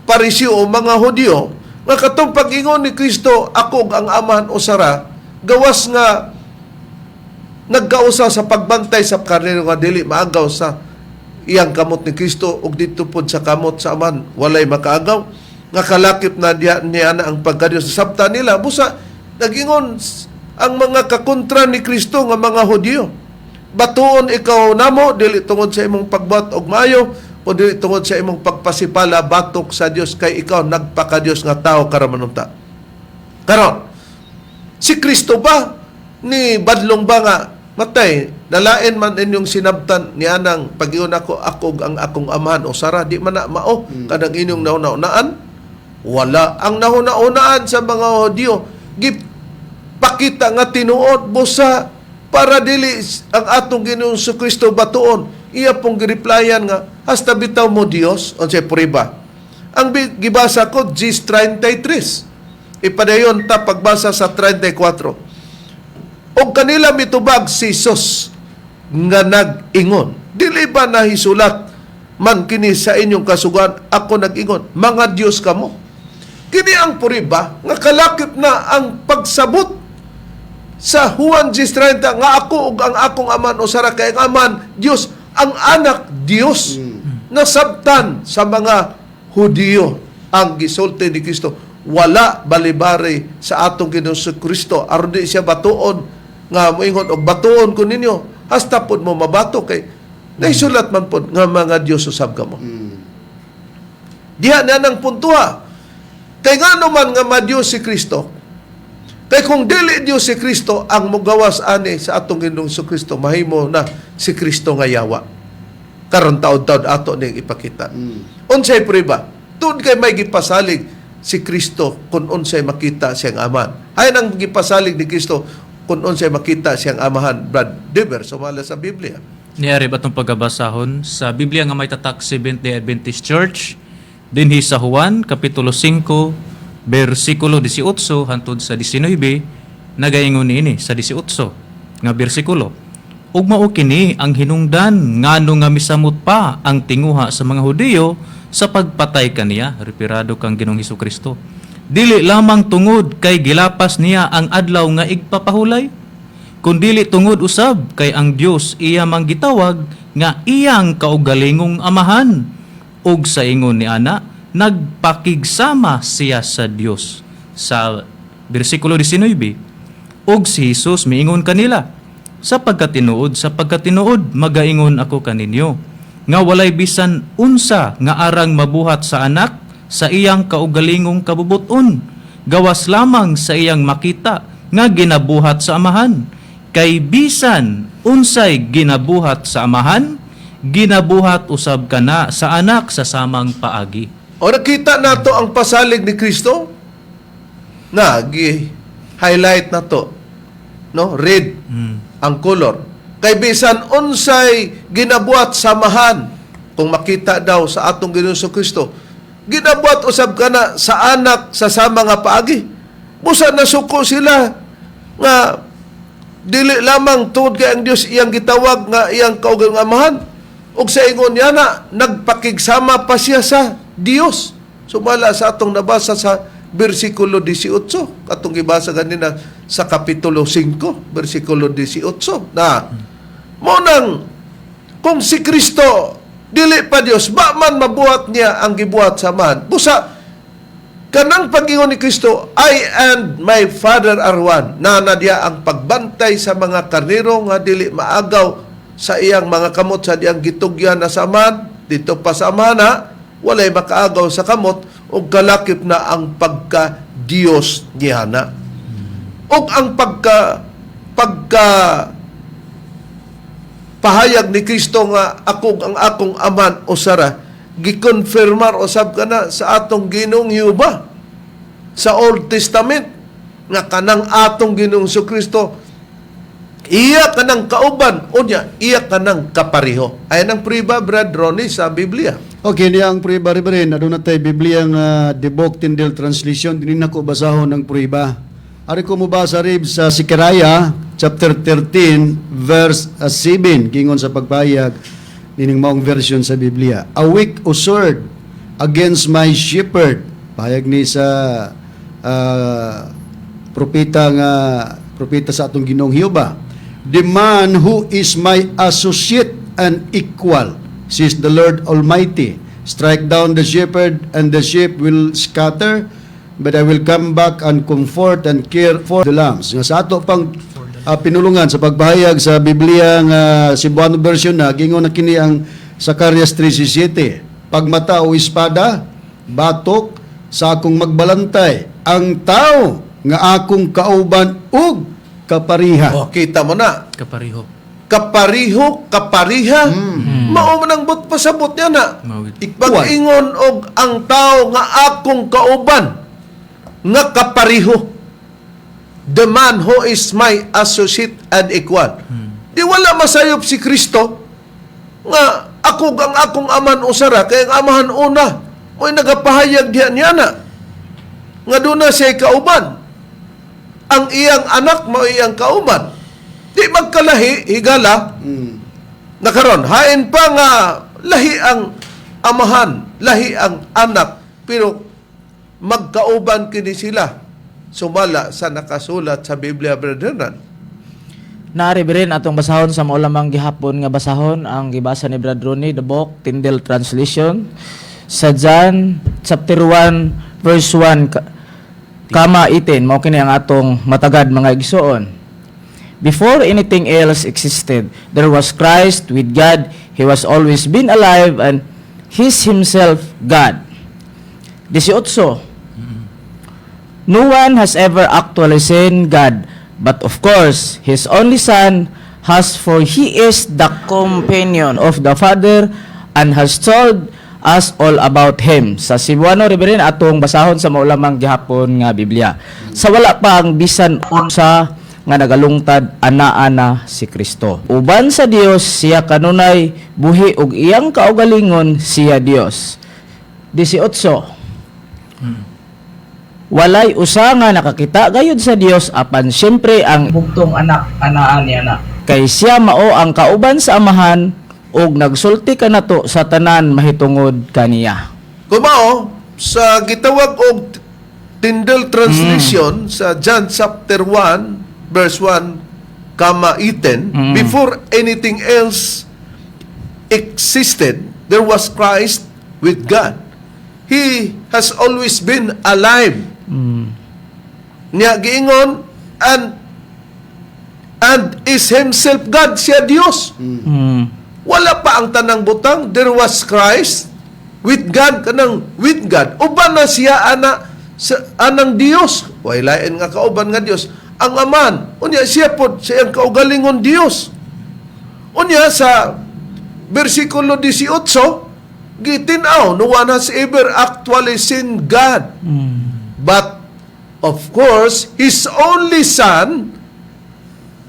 Pariseo o mga Hudiyo nga katong pag-ingon ni Kristo, "Ako ug ang Amahan usara," gawas nga nagkausa sa pagbantay sa karnero nga dili maagaw sa iyang kamot ni Kristo ug didto pod sa kamot sa Amahan walay makaagaw, nga kalakip na diya niya na ang pagkadiyos. Sabta nila busa nagingon ang mga kakontra ni Kristo nga mga Hudiyo, "Batuon ikaw namo dili tungod sa imong pagbuhat og maayo, kundi tungod sa imong pagpasipala batok sa Dios, kay ikaw nagpakadiyos nga tao karamanunta." Karon, si Kristo ba ni badlong ba nga matay nalain man inyong sinabtan ni anang pag-ingon ako, ako ug ang akong amahan usara, di man na mao kanang inyong nauna-unaan? Wala ang nahuna-unaan sa mga Hudiyo gipakita nga tinuod. Busa para dili ang atong Ginoong Kristo batuon, iya pong gireplyan nga hasta bitaw mo Dios. Unsay prueba? Ang gibasa ko 10:33. Ipadayon ta pagbasa sa 34. Og kanila mitubag si Jesus nga nag-ingon, "Dili ba nahisulat man kini sa inyong kasuguan, ako nag-ingon, mga Dios kamo?" Kini ang prueba nga kalakip na ang pagsabot sa Juan 10:30 nga ako ug ang akong aman usara, kay ang aman Dios, ang anak Dios. Nasabtan sa mga Hudiyo ang gisulti ni Kristo. Wala balibari sa atong Ginoong Kristo aron di siya batuon nga moingon og batuon ko ninyo, hasta pod mo mabato kay naisulat man pod nga mga Dios usab kamo. Diha na nang puntuha. Kay ngano man nga ma-Diyos si Kristo? Kay kung dili Diyos si Kristo, ang mugawas ani sa atong Ginoong Kristo, mahimo na si Kristo nga yawa. Karon taod-taod ato ning ipakita. Unsay prueba? Tungod kay may gipasalig si Kristo kung unsay makita siyang amahan. Ay nang gipasalig ni Kristo kung unsay makita siyang amahan, Brad Dever, sumala sa Biblia. Niari ba itong pagkabasahon sa Biblia nga may tatak Seventh-day Adventist Church dinhi sa Juan kapitulo 5 bersikulo 18 hantod sa 19? Nagaingon niini sa 18 nga bersikulo, "Ug mao kini ang hinungdan ngano nga misamot pa ang tinguha sa mga Hudiyo sa pagpatay kaniya," referado kang Ginoong Kristo, "dili lamang tungod kay gilapas niya ang adlaw nga igpapahulay, kundili tungod usab kay ang Dios iya mang gitawag nga iyang kaugalingong amahan, ug sa ingon ni ana nagpakigsama siya sa Dios." Sa bersikulo 19, "Ug si Jesus miingon kanila, sa pagkatinuod magaingon ako kaninyo nga walay bisan unsa nga arang mabuhat sa anak sa iyang kaugalingong kabubuton. gawas lamang sa iyang makita nga ginabuhat sa Amahan. Kay bisan unsay ginabuhat sa Amahan, ginabuhat usab kana sa Anak sa samang paagi. O nakita nato ang pasalig ni Kristo na gi highlight nato, no, red ang color, kay bisan unsay ginabuhat sa Amahan, kung makita daw sa atong Ginoong Kristo, ginabuhat usab kana sa Anak sa sama nga paagi. Busa nasuko sila nga dili lamang tungod kay ang Dios iyang gitawag nga iyang kaugalingon Amahan, ug sa ingon niya na nagpakigsama pa siya sa Dios sumala sa atong nabasa sa bersikulo 18, atong gibasa ganina sa kapitulo 5 bersikulo 18, na mo nang kung si Kristo dili pa Dios, ba man mabuhat niya ang gibuhat sa Amahan? Busa kanang pag-ingon ni Kristo, "I and my Father are one." Naa diha ang pagbantay sa mga karnero nga dili maagaw sa iyang mga kamot sa diyang gitugyan na sa Amahan, dito pa sa Amahan na, walay makaagaw sa kamot, ug kalakip na ang pagka-Diyos niya na. Ug ang pagka pahayag ni Kristo nga ako ang akong Amahan usa ra, gikonfirmar usab kana sa atong Ginoong Jehova sa Old Testament nga kanang atong Ginoong Kristo iya kanang kauban, unya iya kanang kapariho. Ayan ang priba, Brad Ronnie, sa Biblia. Okay, niya ang prueba, Reverend. Aduna tay Biblia nga The Book Tyndale Translation. Dinhi nako basahon ang prueba. Ari ko mobasa, Rib, sa Zechariah chapter 13 verse 7, gingon sa pagpahayag nining maong version sa Biblia. "Awake, O sword, against my shepherd." Pahayag ni sa propeta nga propeta sa atong Ginoong Jehova. "The man who is my associate and equal, says the Lord Almighty. Strike down the shepherd and the sheep will scatter, but I will come back and comfort and care for the lambs." Nga sa ato pang pinulungan sa pagpahayag sa Biblia nga Cebuano version na, gingon na kini ang Zacarias 3:17. "Pagmata o espada, batok sa akong magbalantay, ang tao nga akong kauban ug kapariha." Oh, kita mo na. Kapariho. Kapariho, kapariha. Mao man ang buot pasabot niya na. Mao gid. Pag-ingon og ang tao nga akong kauban nga kapariho. The man who is my associate and equal. Di wala masayop si Kristo nga ako ang akong Amahan usa ra, kay ang Amahan una. Mo'y nagapahayag diha niya na nga doon na siya kauban. Ang iyang Anak mao iyang kauban. Di magkalahi, higala. Nakaron, hain pa nga lahi ang Amahan, lahi ang Anak, pero magkauban kini sila sumala sa nakasulat sa Biblia, Brother Hernan. Naa, Reverend, atong basahon sa mao lamang gihapon nga basahon ang gibasa ni Brad Ronnie, The Book Tyndale Translation, sa John chapter 1 verse 1 kama 18. Mao kini ang atong matagad, mga igsoon. Before anything else existed, there was Christ with God. He was always been alive and He's himself God. 18. No one has ever actually seen God, but of course, His only Son has, for He is the companion of the Father and has told us all about Him. Sa Cebuano, Reverend, atong basahon sa mao lamang gihapon nga Biblia. Sa wala pa ang bisan unsa nga nagalungtad, anaa na si Kristo. Uban sa Dios siya kanunay buhi ug iyang kaugalingon siya Dios. 18. Walay usa nga nakakita gayud sa Dios, apan siyempre ang bugtong Anak anaa niya na. Kay siya mao ang kauban sa Amahan ug nagsulti kanato sa tanan mahitungod kaniya. Kumao, sa gitawag og Tyndale Translation sa John chapter 1 verse 1 comma 18, "Before anything else existed, there was Christ with God. He has always been alive." Niya giingon and is himself God, siya Dios. Wala pa ang tanang butang, there was Christ with God, kanang with God. Uban na siya ana Sa anang Dios, way lain nga kauban nga Dios, ang Aman. Unya siya pod sa iyang kaugalingon Dios. Unya sa bersikulo 18, gitin-aw, no one has ever actually seen God. But of course, His only Son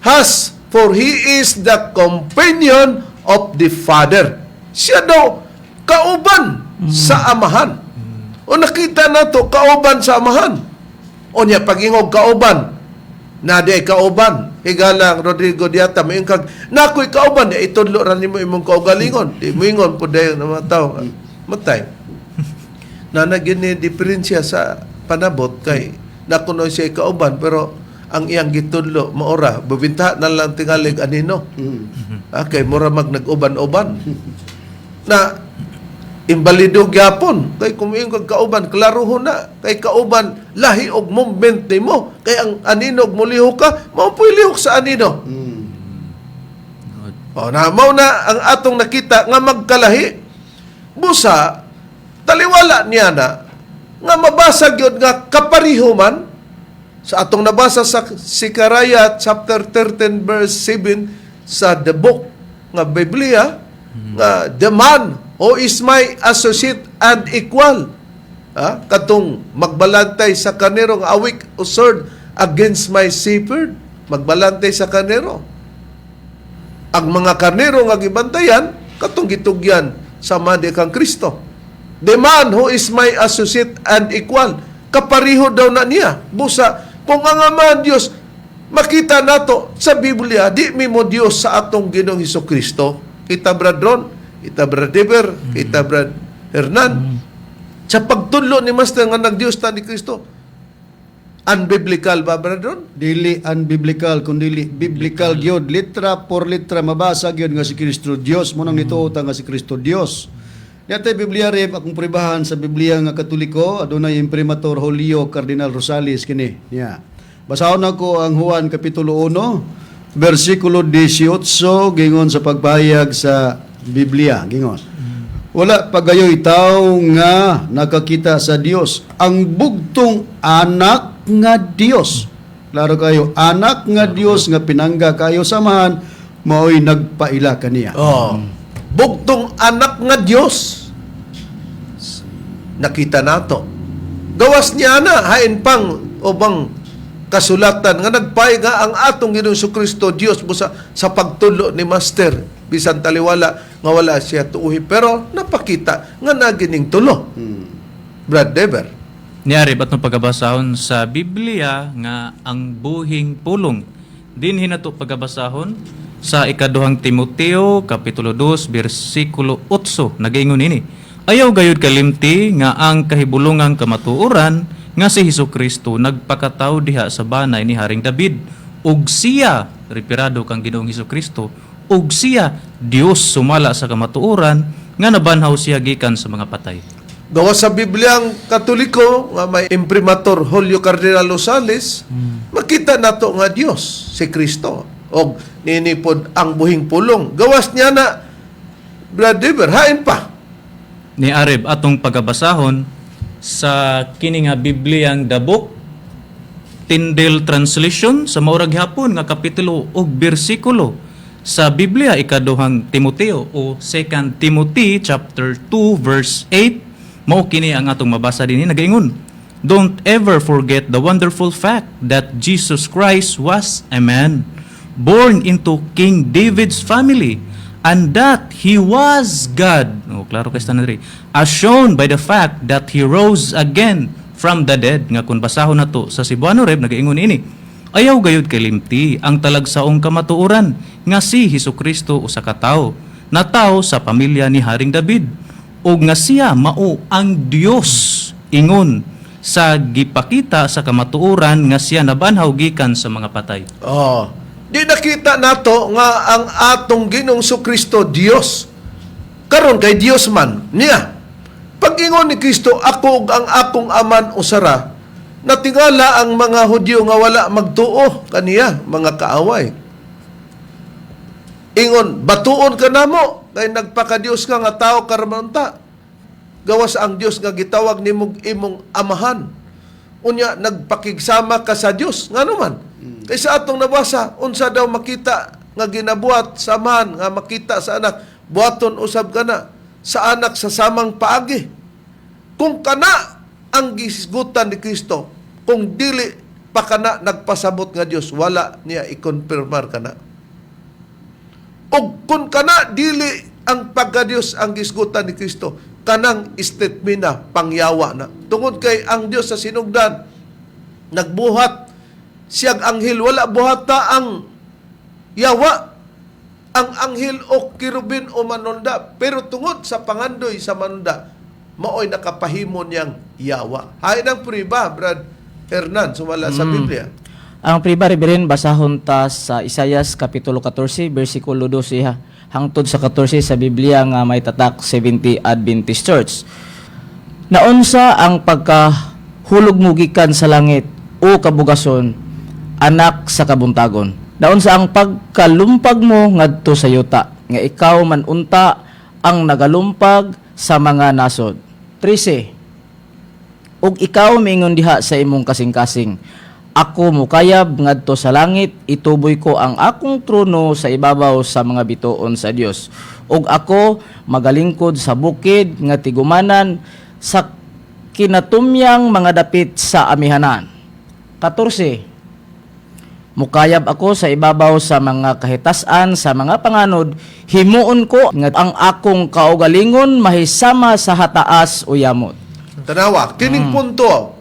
has, for He is the companion of the Father. Siya daw kauban sa Amahan. O nakita nato kauban sa Amahan. O niya pag-ingog kauban, na di ay kauban. Higalang Rodrigo Diata, may kag nakoy kauban, niya itudlo ra nimo imong kaugalingon. Di moingon po dayon ng mga tao. Matay. Na nagini diferensya sa panabot kay nakuno siya kauban, pero ang iyang gitudlo maora bubinta na lang tingalig anino. Okay, mura mag nag-uban-uban. Na imbalido gyapon kay kung moingon kag kauban, klarohon na kay kauban lahi og movement nimo, kay ang anino og mulihok ka, mao po'y lihok sa anino. O na mao na ang atong nakita nga magkalahi. Busa taliwala niya na nga mabasa gyud nga kapariho man sa atong nabasa sa Zechariah chapter 13 verse 7 sa the book nga Biblia, nga the man who is my associate and equal, katong magbalantay sa karnero nga awik o sword against my shepherd, magbalantay sa karnero. Ang mga karnero nga gibantayan, katong gitugyan sa madi kang Kristo. The man who is my associate and equal, kapariho daw na niya. Busa kung ang Ama Dios, makita nato sa Biblia, di mi mo Dios sa atong Ginoong Hesus Kristo. Kita, Brad Ron, kita, Brad Dever, kita, Brad Hernan, sa pagtudlo ni Master nga nagdiyos ta ni Kristo, unbiblical ba, Brad Ron? Dili unbiblical kundi biblical gyud, litra por litra mabasa gyud nga si Kristo Dios mo nang nituo ta nga si Kristo Dios. Niya Biblia rep akong pribahan sa Biblia nga Katoliko, adunay imprimatur Julio Cardinal Rosales kini niya. Basahon nako ang Juan kapitulo 1 bersikulo 18, gingon sa pagpahayag sa Biblia, gingon: "Wala pagayoy tao nga nakakita sa Dios. Ang bugtong anak nga Dios." Klaro kayo, anak nga Dios nga pinangga kayo samahan, mao'y nagpaila kaniya. Oh. Bugtong anak nga Dios. Nakita nato. Gawas niya na hain pang ubang kasulatan nga nagpay nga ang atong Ginoong Kristo Dios, busa sa pagtulo ni Master, bisan taliwala nga wala siya tuuhi, pero napakita nga nagining tulo. Brad Dever. Niari ba't nung pagabasahon sa Biblia nga ang buhing pulong. Dinhi nato pagabasahon sa ikaduhang Timoteo kapitulo 2 bersikulo 8, nagaingon ini: "Ayaw gayud kalimti nga ang kahibulungang kamatuoran nga si Hesus Kristo nagpakatawo diha sa banay ni Haring David ug siya," reperado kang Ginoong Hesus Kristo, "ug siya Dios sumala sa kamatuoran nga nabanhaw siya gikan sa mga patay." Gawas sa Bibliang Katoliko nga may imprimatur Julio Cardinal Rosales, makita nato nga Dios si Kristo og ninipod ang buhing pulong. Gawas niya na, Brad Dever, hain pa. Ni Areb atong pagabasahon sa kini nga Bibliang The Book, Tyndale Translation, sa maurag hapon nga kapitulo ug bersikulo sa Biblia ikaduhang Timoteo o 2 Timothy chapter 2 verse 8, mao kini ang atong mabasa dinhi, nagaingon: "Don't ever forget the wonderful fact that Jesus Christ was a man born into King David's family and that he was God." Oh, klaro kay na diri. "As shown by the fact that he rose again from the dead." Nga kung basahon nato sa Cebuano reb, nagaingon ini: "Ayaw gayud kalimti ang talagsaong kamatuoran nga si Hesus Kristo usa ka tawo, natawo sa pamilya ni Haring David ug nga siya mao ang Dios ingon sa gipakita sa kamatuoran nga siya nabanhaw gikan sa mga patay." Oh. Di nakita nato nga ang atong Ginoong Kristo Dios. Karon kay Dios man niya. Pag-ingon ni Kristo, "Ako ug ang akong Aman usara," natingala ang mga Hudyo nga wala magtuo kaniya, mga kaaway. Ingon, "Batuon ka namo kay nagpaka-Dios ka nga tao ka ra man unta. Gawas ang Dios nga gitawag nimong imong amahan." Unya nagpakigsama ka sa Dios. Ngano man? Kay sa atong nabasa, unsa daw makita nga ginabuhat sa amahan nga makita sa anak, buhaton usab kana sa anak sa samang paagi. Kung kana ang gisgutan ni Kristo, kung dili pa kana nagpasabot nga Dios, wala niya i-confirmar kana. Og kung kana dili ang pagka-Dios ang gisgutan ni Kristo, kanang statement na pangyawa na. Tungod kay ang Dios sa sinugdan nagbuhat siyag anghel, wala buhata ang yawa, ang anghel o kerubin o manunda, pero tungod sa pangandoy sa manunda, maoy nakapahimo niyang yawa. Hay ng priba, Brad Hernan, sumala sa Biblia. Ang priba, Reverend, basahon ta sa Isayas Kapitulo 14 versikulo 12 ha, hangtod sa 14 sa Biblia nga may tatak 70 Adventist Church. Naunsa ang pagkahulog mo gikan sa langit, o kabugason, anak sa kabuntagon? Naunsa ang pagkalumpag mo ngadto sa yuta, nga ikaw man unta ang nagalumpag sa mga nasod? 13. Ug ikaw miingon diha sa imong kasing-kasing, "Ako mukayab ngadto sa langit, ituboy ko ang akong trono sa ibabaw sa mga bituon sa Dios. Ug ako magalingkod sa bukid nga tigumanan sa kinatumyang mga dapit sa amihanan." 14. Mukayab ako sa ibabaw sa mga kahitasan sa mga panganod, himuon ko nga ang akong kaugalingon mahisama sa hataas o yamot. Tanawa, kining punto,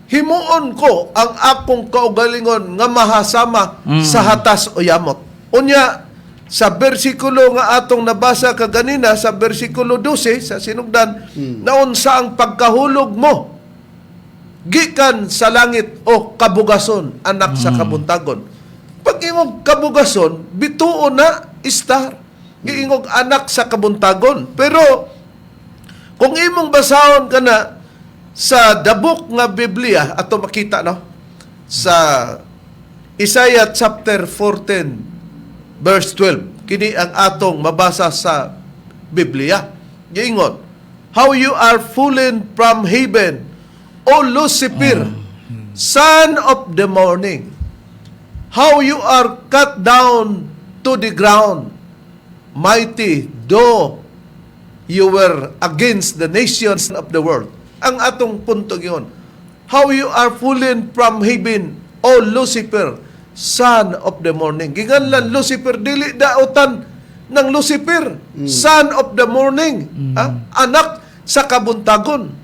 himuon ko ang akong kaugalingon nga mahasama sa hatas o yamot. Unya, sa bersikulo nga atong nabasa kaganina, sa bersikulo 12 sa sinugdan, naunsa ang pagkahulog mo gikan sa langit, o kabugason, anak sa kabuntagon? Pag ingog kabugason, bituon na, star. Giingog anak sa kabuntagon. Pero kung imong basahon ka na sa dabok nga Biblia, ato makita, no, sa Isaiah chapter 14 verse 12. Kini ang atong mabasa sa Biblia. Giingon, "How you are fallen from heaven, O Lucifer, son of the morning. How you are cut down to the ground, mighty though you were against the nations of the world." Ang atong punto yun, "How you are fallen from heaven, O Lucifer, son of the morning." Giganlan Lucifer, dili dautan ng Lucifer, son of the morning, ah, anak sa kabuntagon.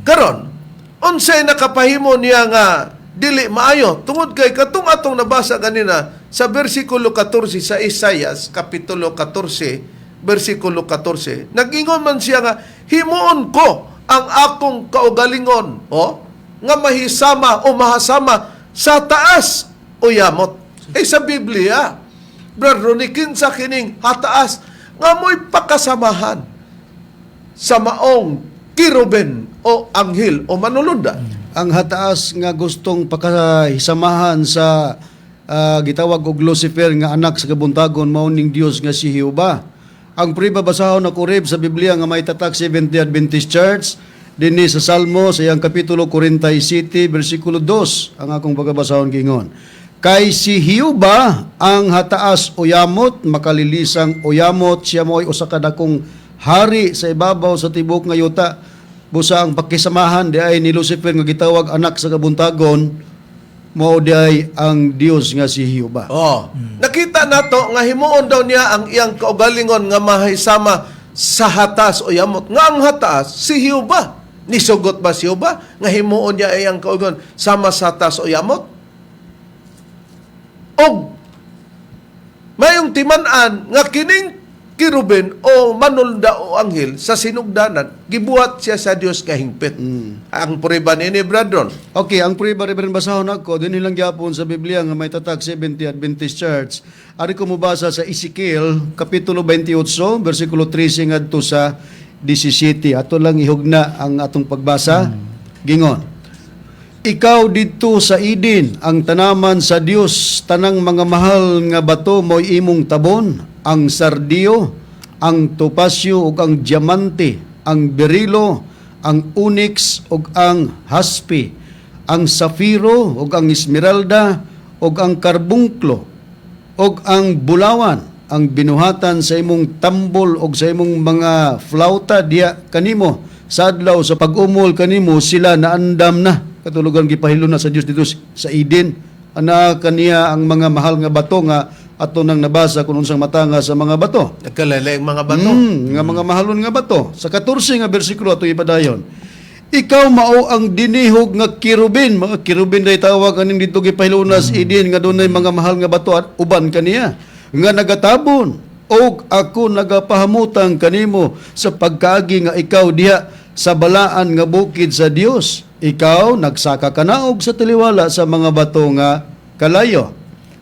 Karon, unsay nakapahimo niya nga dili maayo? Tungod kay katong atong nabasa ganina sa bersikulo 14 sa Isayas kapitulo 14 bersikulo 14, nag-ingon man siya nga himuon ko ang akong kaugalingon o nga mahisama o mahasama sa taas o yamot. Eh sa Biblia, Brother Ronnie, kinsa kining hataas nga mo'y pakasamahan sa maong kiruben o anghel o manulunda? Ang hataas nga gustong pakahisamahan sa gitawag og Lucifer nga anak sa kabuntagon mao ning Dios nga si Jehova. Ang priba, basahon ako, Reb, sa Biblia nga may tatak Seventh Adventist Church dinhi sa Salmo sa iyang kapitulo 47 bersikulo 2 ang akong pagabasahon. Gingon, "Kay si Jehova ang hataas o yamot, makalilisang o yamot, siya mo'y usa ka dakong hari sa ibabaw sa tibuok nga yuta." Busa ang pakisamahan di ay ni Lucifer nga gitawag anak sa kabuntagon mao di ay ang Dios nga si Jehova. Oh. Nakita nato nga himuon daw niya ang iyang kaugalingon nga mahisama sa hatas o yamot. Nga ang hataas si Jehova. Nisugot ba si Jehova nga himuon niya iyang kaugalingon sama sa hatas o yamot? Og mayong timan-an nga kining kirubin o manulda o anghel sa sinugdanan, gibuhat siya sa Dios nga hingpit. Ang prueba nini, Brad Ron. Okay, ang prueba, Reverend, basahon ako dinhi lang gyapon sa Biblia nga may tatak Seventh Adventist Church. Ari ko mobasa sa Ezekiel kapitulo 28 bersikulo 13 ngadto sa 17. Ato lang ihugna ang atong pagbasa. Gingon, "Ikaw didto sa Eden, ang tanaman sa Dios, tanang mga mahal nga bato mo'y imong tabon, ang sardio, ang topasyo ug ang diamante, ang berilo, ang onyx ug ang haspe, ang safiro ug ang esmeralda ug ang karbungklo ug ang bulawan ang binuhatan sa imong tambol ug sa imong mga flauta diha kanimo sa adlaw sa pag-umol kanimo. Sila naandam na. Katulugan, gipahilo na sa Dios dito sa Eden ana kaniya ang mga mahal nga bato nga ato nang nabasa kung unsang matanga sa mga bato. Nagkalain mga bato. Nga mga mahalon nga bato. Sa 14 nga bersikulo ato ipadayon. Ikaw mao ang dinihog nga kirubin, mga kirubin day tawag aning dito gipahiluna sa Eden nga dunay mga mahal nga bato at uban kaniya nga nagatabon, og ako nagapahamutang kanimo sa pagkaagi nga ikaw diha sa balaan nga bukid sa Dios. Ikaw nagsaka kanaog sa taliwala sa mga bato nga kalayo.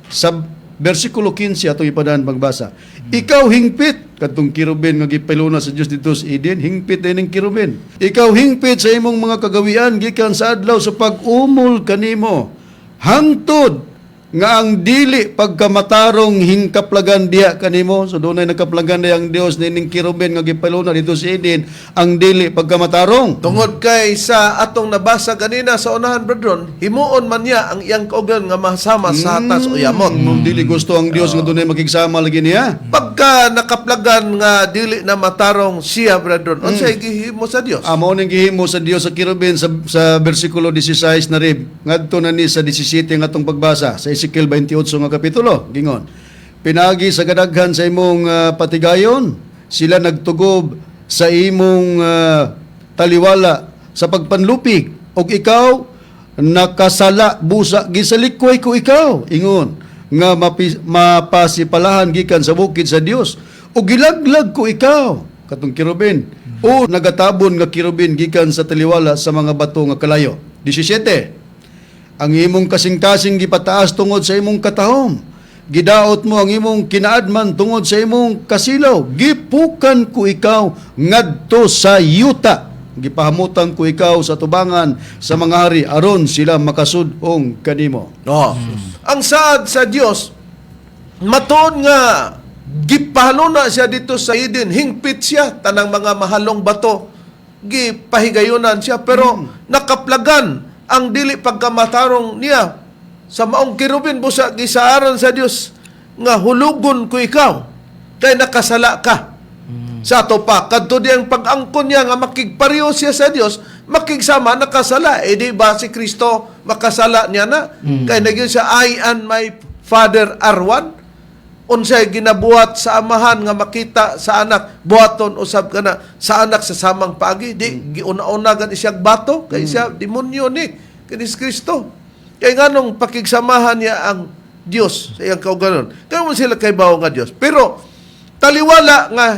Sa versikulo 15 atong ipadaan pagbasa. Ikaw hingpit, kadtong kirubin nga gipiluna sa Dios dito sa Eden, hingpit din ang kirubin. Ikaw hingpit sa imong mga kagawian gikan sa adlaw sa pag-umol kanimo hangtod nga ang dili pagkamatarong hingkaplagan diha kanimo. So dunay nagkaplagan diha ang Dios nining kirubin nga gipiluna dito sa Eden, ang dili pagkamatarong. Tungod kay sa atong nabasa ganina sa unahan, brethren, himuon man niya ang iyang kaugalingon nga masama sa hatas o yamot. Dili gusto ang Dios nga dunay makigsama lagi niya. Pagka nakaplagan nga dili na matarong siya, brethren, unsay gihimo sa Dios? Amo ning gihimo sa Dios sa kerubin sa bersikulo 16 na rib ngadto na ni sa 17 nga atong pagbasa sa Ezekiel 28 nga kapitulo, gingon: Pinagi sa kadaghan sa imong patigayon, sila nagtugob sa imong taliwala sa pagpanlupig, ug ikaw nakasala busa. Gisalikway ko ikaw, ingon nga mapasipalahan gikan sa bukid sa Dios, ug gilaglag ko ikaw, katong kerubin o nagatabon nga kerubin, gikan sa taliwala sa mga bato nga kalayo. 17. Ang imong kasing-kasing gipataas tungod sa imong katahom. Gidaot mo ang imong kinaadman tungod sa imong kasilaw. Gipukan ko ikaw ngadto sa yuta. Gipahamutan ko ikaw sa tubangan sa mga hari aron sila makasud-ong kanimo. No. Ang saad sa Dios, matuod nga gipahalona siya dito sa Eden, hingpit siya tanang mga mahalong bato. Gipahigayonan siya, pero nakaplagan ang dili pagkamatarong niya sa maong kerubin, busa gisaaran sa Dios nga hulugon ko ikaw kay nakasala ka. Sa ato pa, kadto diyang pag-angkon niya nga makigpareho siya sa Dios, makigsama, nakasala. Eh di ba si Kristo makasala niya na? Kay naging siya, "I and my Father are one." Unsay ginabuhat sa amahan nga makita sa anak, buhaton usab kana sa anak sa samang paagi. Di giuna-una gani siya bato kay siya demonyo ni kini si Kristo. Kay nganong pakigsamahan niya ang Dios sa iyang kaugalingon? Kaya mo sila kay bawo nga Dios. Pero taliwala nga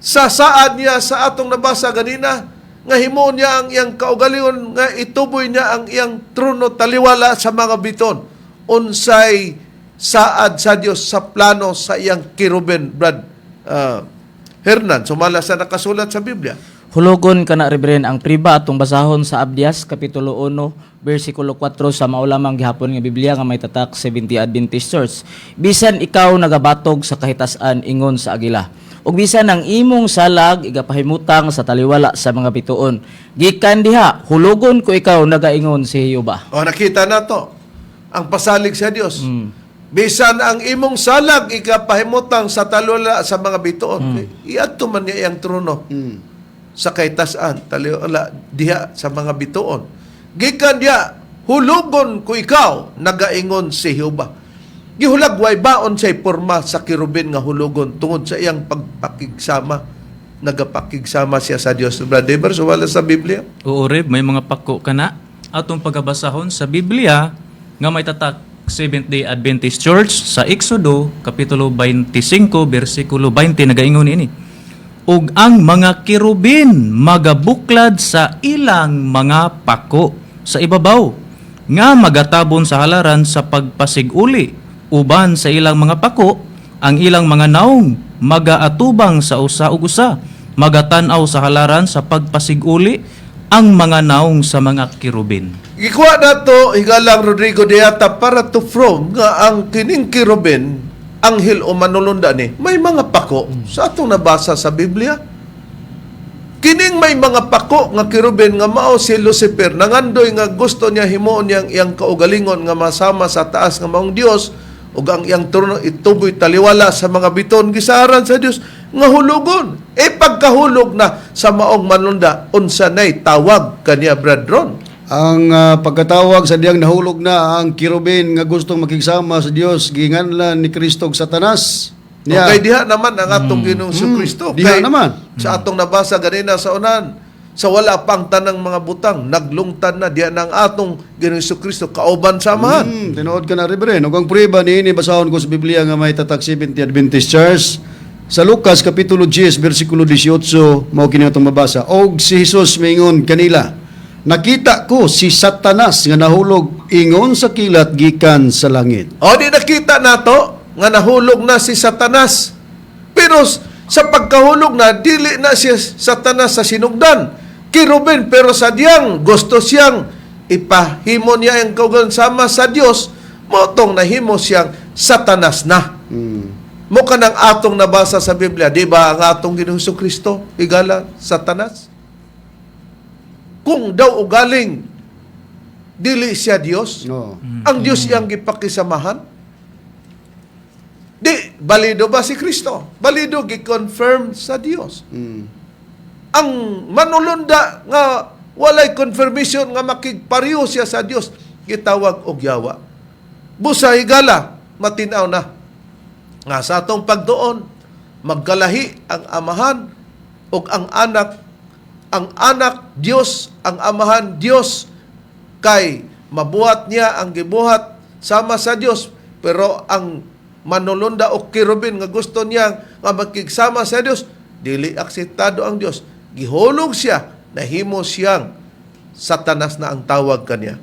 sa saad niya sa atong nabasa ganina nga himuon niya ang iyang kaugalingon nga ituboy niya ang iyang trono taliwala sa mga bituon, unsay saad sa Dios sa plano sa iyang kerubin, Brad Hernan, sumala sa nakasulat sa Biblia? Hulugon kana, Reverend, ang priba atong basahon sa Abdias kapitulo 1 bersikulo 4 sa mao lamang gihapon nga Biblia nga may tatak 70 Adventist Church. Bisan ikaw nagabatog sa kahitasan ingon sa agila, ug bisan ang imong salag igapahimutang sa taliwala sa mga bituon, gikan diha hulugon ko ikaw, nagaingon si Jehova. O, nakita na to ang pasalig sa Dios. Bisan ang imong salag ikapahimutang sa taliwala sa mga bituon. Iadto man niya iyang trono sa kahitasan, taliwala diha sa mga bituon. Gikan diha, hulugon ko ikaw, nagaingon si Jehova. Gihulagway baon say porma sa kerubin nga hulugon tungod sa iyang pagpakigsama? Nagapakigsama siya sa Dios. Brother Eber, wala sa Biblia. Oo, Reb, may mga pako ka na. Atong pagabasahon sa Biblia nga may tatak Seventh-day Adventist Church sa Exodo kapitulo 25 bersikulo 20, nagaingon ini: Ug ang mga kerubin magabuklad sa ilang mga pako sa ibabaw nga magatabon sa halaran sa pagpasiguli uban sa ilang mga pako. Ang ilang mga naong magaatubang sa usa ug usa, magatan-aw sa halaran sa pagpasiguli ang mga naong sa mga kerubin. Gikuha nato, higalang Rodrigo Diata, para to from nga ang kining kerubin, anghel o manulunda ni, may mga pako sa atong nabasa sa Biblia. Kining may mga pako nga kerubin nga mao si Lucifer, nangandoy nga gusto niya himuon niyang iyang kaugalingon nga masama sa taas nga maong Dios ug ang iyang trono ituboy taliwala sa mga bituon, gisaran sa Dios nga hulugon. E pagkahulog na sa maong manunda, unsa nay tawag kaniya, Brad Ron? Ang pagkatawag sa diyang nahulog na ang kirubin nga gustong makigsama sa Dios, ginganlan ni Kristo og Satanas. Niya. Okay, diha naman ang atong Ginoong Kristo. Diha Kay naman. sa atong nabasa ganina sa unan, sa wala pang tanang mga butang, naglungtan na diha ng atong Ginoong Kristo kauban sa Amahan. Tinuod ka na, Reverend. Ug ang prueba niini, basahon ko sa Biblia nga may tatak Seventh Adventist Church. Sa Lucas kapitulo 10 bersikulo 18, mao kini atong mabasa. Og si Jesus miingon kanila, "Nakita ko si Satanas nga nahulog ingon sa kilat gikan sa langit." O di nakita nato nga nahulog na si Satanas. Pero sa pagkahulog na, dili na siya Satanas sa sinugdan. Kirubin, pero sa diyang gusto siyang ipahimo niya ang kaugalingon sama sa Dios, mao tong nahimo siyang Satanas na. Mo kanang atong nabasa sa Biblia, di ba ang atong Ginoong Kristo higala Satanas? Kung daw ugaling dili siya Dios, No. ang Dios iyang gipakisamahan. Di balido ba si Kristo? Balido, gi-confirm sa Dios. Ang manulunda nga walay confirmation nga makigpareho siya sa Dios, gitawag og yawa. Busa higala, matinaw na nga sa atong pagtuon, magkalahi ang Amahan ug ang Anak. Ang Anak Dios, ang Amahan Dios, kay mabuhat niya ang gibuhat sama sa Dios, pero ang manulunda o kerubin nga gusto niya nga makigsama sa Dios, dili akseptado ang Dios, gihulog siya, nahimo siyang Satanas na ang tawag kaniya.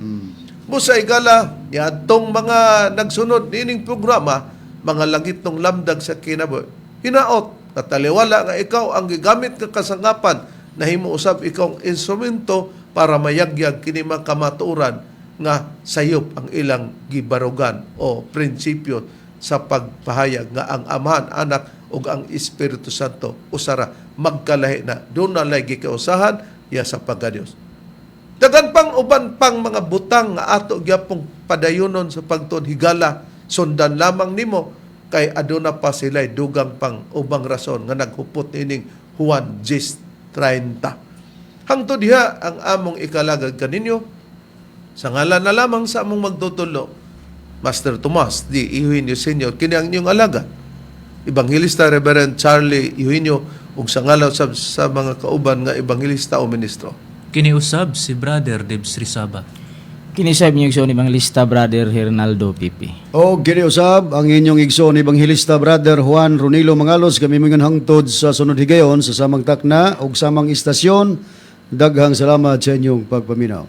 Busa igala, niadtong mga nagsunod nining programa, mga langitnong lamdag sa kinabuhi, hinaot na taliwala nga ikaw ang gigamit nga kasangapan, nahimo usab ikaw ang instrumento para mayagyag kini mga kamatuoran nga sayop ang ilang gibarugan o prinsipyo sa pagpahayag nga ang Amahan, Anak ug ang Espiritu Santo usara, magkalahi na, duna lay gikausahan ya sa pagka-Dios. Dagan pang uban pang mga butang nga ato gyapong padayonon sa pagtuon. Higala, sundan lamang nimo kay aduna pa sila dugang pang ubang rason nga naghupot nining Juan 10:30. Hangtod diha ang among ikalagad kaninyo sa ngalan na lamang sa among magtutulo, Master Tomas D. Eugenio Sr., kini ang inyong alagad, Ebanghelista Reverend Charlie Eugenio, ug sa ngalan sa mga kauban nga ebanghelista o ministro. Kiniusab si Brother Debs Rizaba. Kini sa inyong igsoon Evangelista Brother Hernaldo Pipi. O kini usab ang inyong igsoon Ebanghelista Brother Juan Ronilo Mangalos. Kami moingon hangtod sa sunod higayon sa samang takna ug samang istasyon. Daghang salamat sa inyong pagpaminaw.